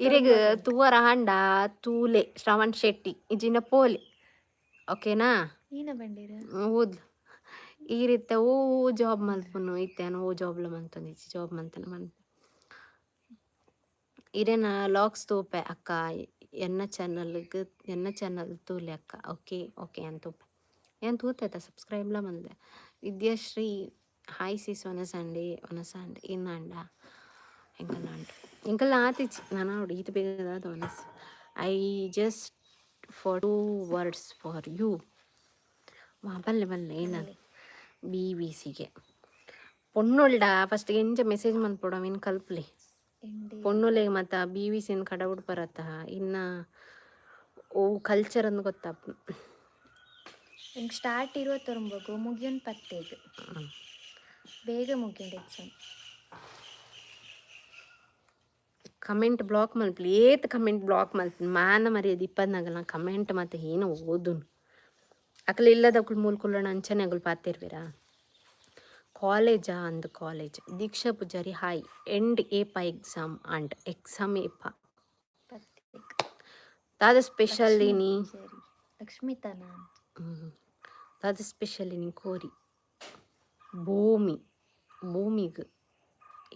ಇರೆಗ್ ತೂವರ ಆಂಡ ತೂಲೆ. ಶ್ರವಣ್ ಶೆಟ್ಟಿ ಇಜಿಂಡ ಪೋಲೆ, ಓಕೆನಾ? ಈನ ಬಂಡೀರ. ಓದ್ಲು. ಈ ರೀತಿ ಓ ಜಾಬ್ ಮಲ್ಪುನು ಇತ್ತೆ ಓ ಜಾಬ್ಲ ಮಂತೊಂದಿಜ್ಜಿ. ಜಾಬ್ ಮಂತನ ಮನ್ಪೆ. ಇರೆನ ವ್ಲಾಗ್ಸ್ ತೂಪೆ ಅಕ್ಕ. ಎನ್ನ ಚಾನಲ್ಗ್, ಎನ್ನ ಚಾನಲ್ ತೂಲೆ ಅಕ್ಕ. ಓಕೆ ಓಕೆ, ಯಾನ್ ತೂಪೆ. ಯಾನ್ ತೂತೆ, ಸಬ್ಸ್ಕ್ರೈಬ್ಲ ಮಲ್ದೆ. ವಿದ್ಯಾಶ್ರೀ, ಹಾಯ್ ಸಿಸ್, ವನಸಂಡಿ ವನಸಂಡ್ ಇನ್ನಾಂಡ ಎಂಕಲ್ನ ಅಂಡ್ ಎಂಕಲ್ನ ಆತಿಜಿ ನಾನ ನೋಡಿ ಈತ ಬೇಗ ದಾದ ವನಸ್. I just for two words for you. ಬಲ್ಲೆ ಬಲ್ಲೆ. ಏನ ಬಿ ವಿ ಸಿಗೆ ಪೊಣ್ಣುಲ್ಡ ಫಸ್ಟ್ ಎಂಚ ಮೆಸೇಜ್ ಮನ್ಪೊಡು ಅವಿನ್ ಕಲ್ಪುಲೆ. ಪೊಣ್ಣುಲೆಗ್ ಮಾತ ಬಿ ವಿ ಸಿನ್ ಕಡವುಡ್ ಬರತ್ತ ಇನ್ನ ಓ ಕಲ್ಚರ್ ಅಂದ್ ಗೊತ್ತಾಪುಂಡು. ಎಂಕ್ ಸ್ಟಾರ್ಟ್ 29ಗ್, ಮುಗಿಯೊನ್ 10ಗ್. ಬೇಗ ಮುಗಿಯುಂಡು ಎಕ್ಸಾಮ್. ಕಮೆಂಟ್ ಬ್ಲಾಕ್ ಮಲ್ಪುಲೆ. ಏತ್ ಕಮೆಂಟ್ ಬ್ಲಾಕ್ ಮಲ್ಪುನು? ಮಾನ ಮರ್ಯಾದೆ ಇಪ್ಪದ್ನಗಲ್ನ ಕಮೆಂಟ್ ಮಾತ ಏನ ಓದುನು? ಅಕಲ್ ಇಲ್ಲದಕುಲು ಮೂಲು ಕುಲ್ಲೋಣ ಅಂಚನೆ ಅಗುಲು ಪಾತೆರ್ವೆರಾ? ಕಾಲೇಜಾ ಅಂದ್, college. Deeksha Poojary, hi. End ಏಪ ಎಕ್ಸಾಮ್ ಅಂಡ್? ಎಕ್ಸಾಮ್ ಏಪ? 10ಗ್. ದಾದ ಸ್ಪೆಷಲ್ ಇನಿ? ಸರಿ, ಲಕ್ಷ್ಮೀತನ. ದಾದ ಸ್ಪೆಷಲ್ ಇನಿ? ಕೋರಿ. ಭೂಮಿ, ಭೂಮಿಗ್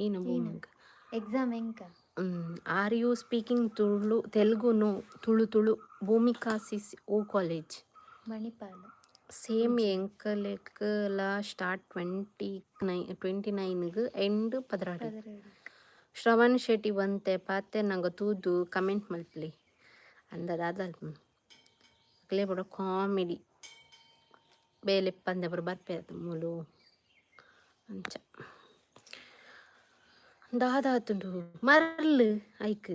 ಏನು? ಭೂಮಿಗ್ ಎಕ್ಸಾಮ್ ಎಂಕ? Are you speaking Tulu, Telugu? No, Tulu, Tulu. Bhoomika sis, ಓ ಕಾಲೇಜ್? ಮಣಿಪಾಲ. ಸೇಮ್, ಎಂಕಲೆಗ್ಲ ಸ್ಟಾರ್ಟ್ 29ಗ್, ಎಂಡ್ 12. 12. ಶ್ರವಣ್ ಶೆಟ್ಟಿ, ಒಂತೆ ಪಾತೆರ್ನಗ ತೂದು ಕಮೆಂಟ್ ಮಲ್ಪುಲೆ ಅಂದ. ದಾದ ಅಕ್ಲೆ ಪೂರ ಕಾಮಿಡಿ ಬೇಲೆ ಪಂದೆ ಪೂರ ಬರ್ಪೆರ್ ಮೂಲು. ಅಂಚ ದಾದ ಆತುಂಡು ಮರ್ಲ್ ಐಕ್.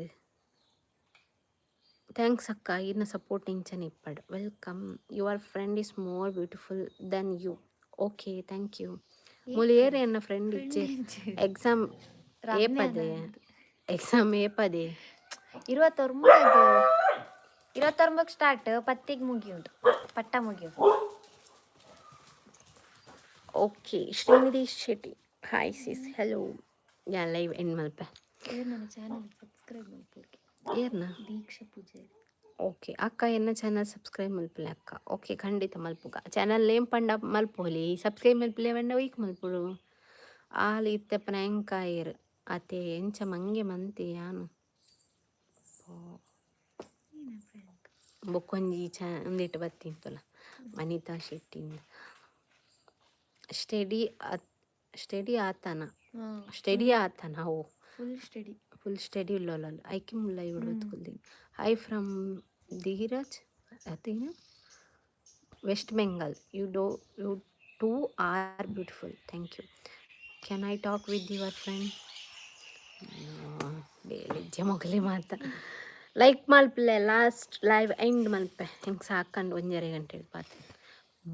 Thanks ಅಕ್ಕ, ಇರ್ನ ಸಪೋರ್ಟ್ ಇಂಚನೆ ಇಪ್ಪಡ್. Welcome. Your friend is more beautiful than you. Okay, thank you. ಮೂಲು ಏರ್ ಎನ್ನ ಫ್ರೆಂಡ್ ಇಜ್ಜೆ. ಎಕ್ಸಾಮ್ ಏಪದೆ? ಎಕ್ಸಾಮ್ ಏಪದೆ? 29. 29ಕ್ಕೆ ಸ್ಟಾರ್ಟ್, 10ಗೆ ಮುಗಿಯುಂಟು, ಪಟ್ಟ ಮುಗಿಯುಂಟು. Okay. Srinidhi Shetty, hi sis. Hello. Yeah, live end ಮಲ್ಪೆ. ಏರ್ ನನ್ನ ಚಾನಲ್ ಸಬ್ಸ್ಕ್ರೈಬ್ ಮಲ್ಪುರ್ಗೆ. ಏರ್ನ? ದೀಕ್ಷಾ ಪೂಜಾರಿ. ಓಕೆ ಅಕ್ಕ, ಎನ್ನ ಚಾನಲ್ ಸಬ್ಸ್ಕ್ರೈಬ್ ಮಲ್ಪುಲೆ ಅಕ್ಕ. ಓಕೆ, ಖಂಡಿತ ಮಲ್ಪುಗ. ಚಾನಲ್ ನೇಮ್ ಪಂಡ ಮಲ್ಪೊಲಿ. ಸಬ್ಸ್ಕ್ರೈಬ್ ಮಲ್ಪುಲೆ ಪಂಡ ಒಯ್ಕ್ ಮಲ್ಪೊಡು. ಆಲ್ ಇತ್ತೆ ಪ್ರ್ಯಾಂಕ್ ಆಯೆರ್ ಅತೆ ಎಂಚ ಮಂಗೆ ಮಂತೆ ಯಾನು. ಏನ ಪ್ರ್ಯಾಂಕ್? ಬೊಕ್ಕೊಂಜಿ ಚ ಉಂದೆಟ್ ಬತ್ತಿಂತುಲ ವನಿತಾ ಶೆಟ್ಟಿ. ಸ್ಟಡಿ, ಸ್ಟಡಿ ಆತನ? ಸ್ಟಡಿ ಆತನ ಓ. Full study. Full study ಉಲ್ಲಲ್ಲ, ಐಕೆ ಮುಲ್ಲ ಇವಳು ಬತ್ಕೊಲ್ದಿ. ಹಾಯ್ ಫ್ರಮ್ ಧೀರಜ್ ಅತೇನು West Bengal. You too are beautiful. Thank you. Can I talk with your friend? ಬೇಲಿಜ್ಜೆ ಮೊಗಲಿ ಮಾತ. ಲೈಕ್ ಮಲ್ಪಲೆ. ಲಾಸ್ಟ್ ಲೈವ್ ಎಂಡ್ ಮಲ್ಪೆ. ಹಿಂಗೆ ಸಾಕಂಡು ಒಂಜರೆ ಗಂಟೆ ಪಾತೆ.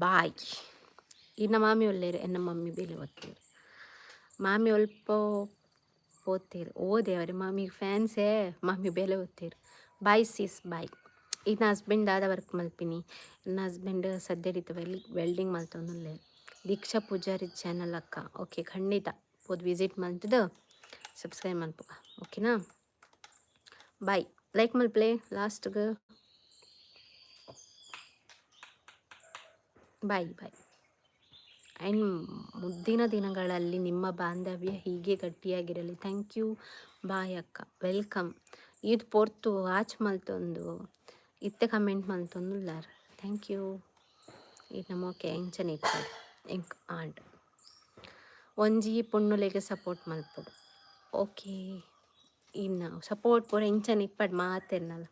ಬಾಯ್. ಇನ್ನ ಮಾಮಿ ಒಲ್ಲೇರು? ಎನ್ನ ಮಮ್ಮಿ ಬೇಲೆ ಒತ್ತೀರು. ಮಾಮಿ ಒಲ್ಪ ಪೋತೇರು. ಓ ದೇವರೇ, ಮಾಮಿಗೆ ಫ್ಯಾನ್ಸೇ. ಮಾಮಿ ಬೇಲೆ ಓದ್ತೀರು. Bye sis, bye. ಇನ್ನು ಹಸ್ಬೆಂಡ್ ದಾದ ವರ್ಕ್ ಮಲ್ಪಿನಿ? ನನ್ನ ಹಸ್ಬೆಂಡ್ ಸದ್ಯಡಿತ ವೆಲ್ಡಿಂಗ್ ಮಲ್ತೊಂದುಲ್ಲೆ. ದೀಕ್ಷಾ ಪೂಜಾರಿ ಚಾನಲ್ ಅಕ್ಕ. ಓಕೆ, ಖಂಡಿತ ಪೋದು ವಿಸಿಟ್ ಮಲ್ತದ ಸಬ್ಸ್ಕ್ರೈಬ್ ಮಲ್ಪುಗ, ಓಕೆನಾ? ಬಾಯ್. ಲೈಕ್ ಮಲ್ಪಲೆ ಲಾಸ್ಟ್ಗೆ. Boy boy. ಆ್ಯಂಡ್ ಮುಂದಿನ ದಿನಗಳಲ್ಲಿ ನಿಮ್ಮ ಬಾಂಧವ್ಯ ಹೀಗೆ ಗಟ್ಟಿಯಾಗಿರಲಿ. Thank you. ಬಾಯ್ ಅಕ್ಕ. Welcome. ಇದು ಪೊರ್ತು ವಾಚ್ ಮಲ್ತೊಂದು ಇತ್ತೆ ಕಮೆಂಟ್ ಮಲ್ತೊಂದುಲ್ಲಾರ್. Thank you. ಈ ನಮ್ಮ ಓಕೆ ಎಂಚನೆ ಇಪ್ಪಡ್ ಎಂಕ್ ಆಂಡ್ ಒಂಜಿ ಪೊಣ್ಣುಲೆಗ್ ಸಪೋರ್ಟ್ ಮಲ್ಪೊಡು. ಓಕೆ, ಇನ್ನು ಸಪೋರ್ಟ್ ಪೂರ ಇಂಚನೆ ಇಪ್ಪಡ್ ಮಾತೆರ್ನಲ.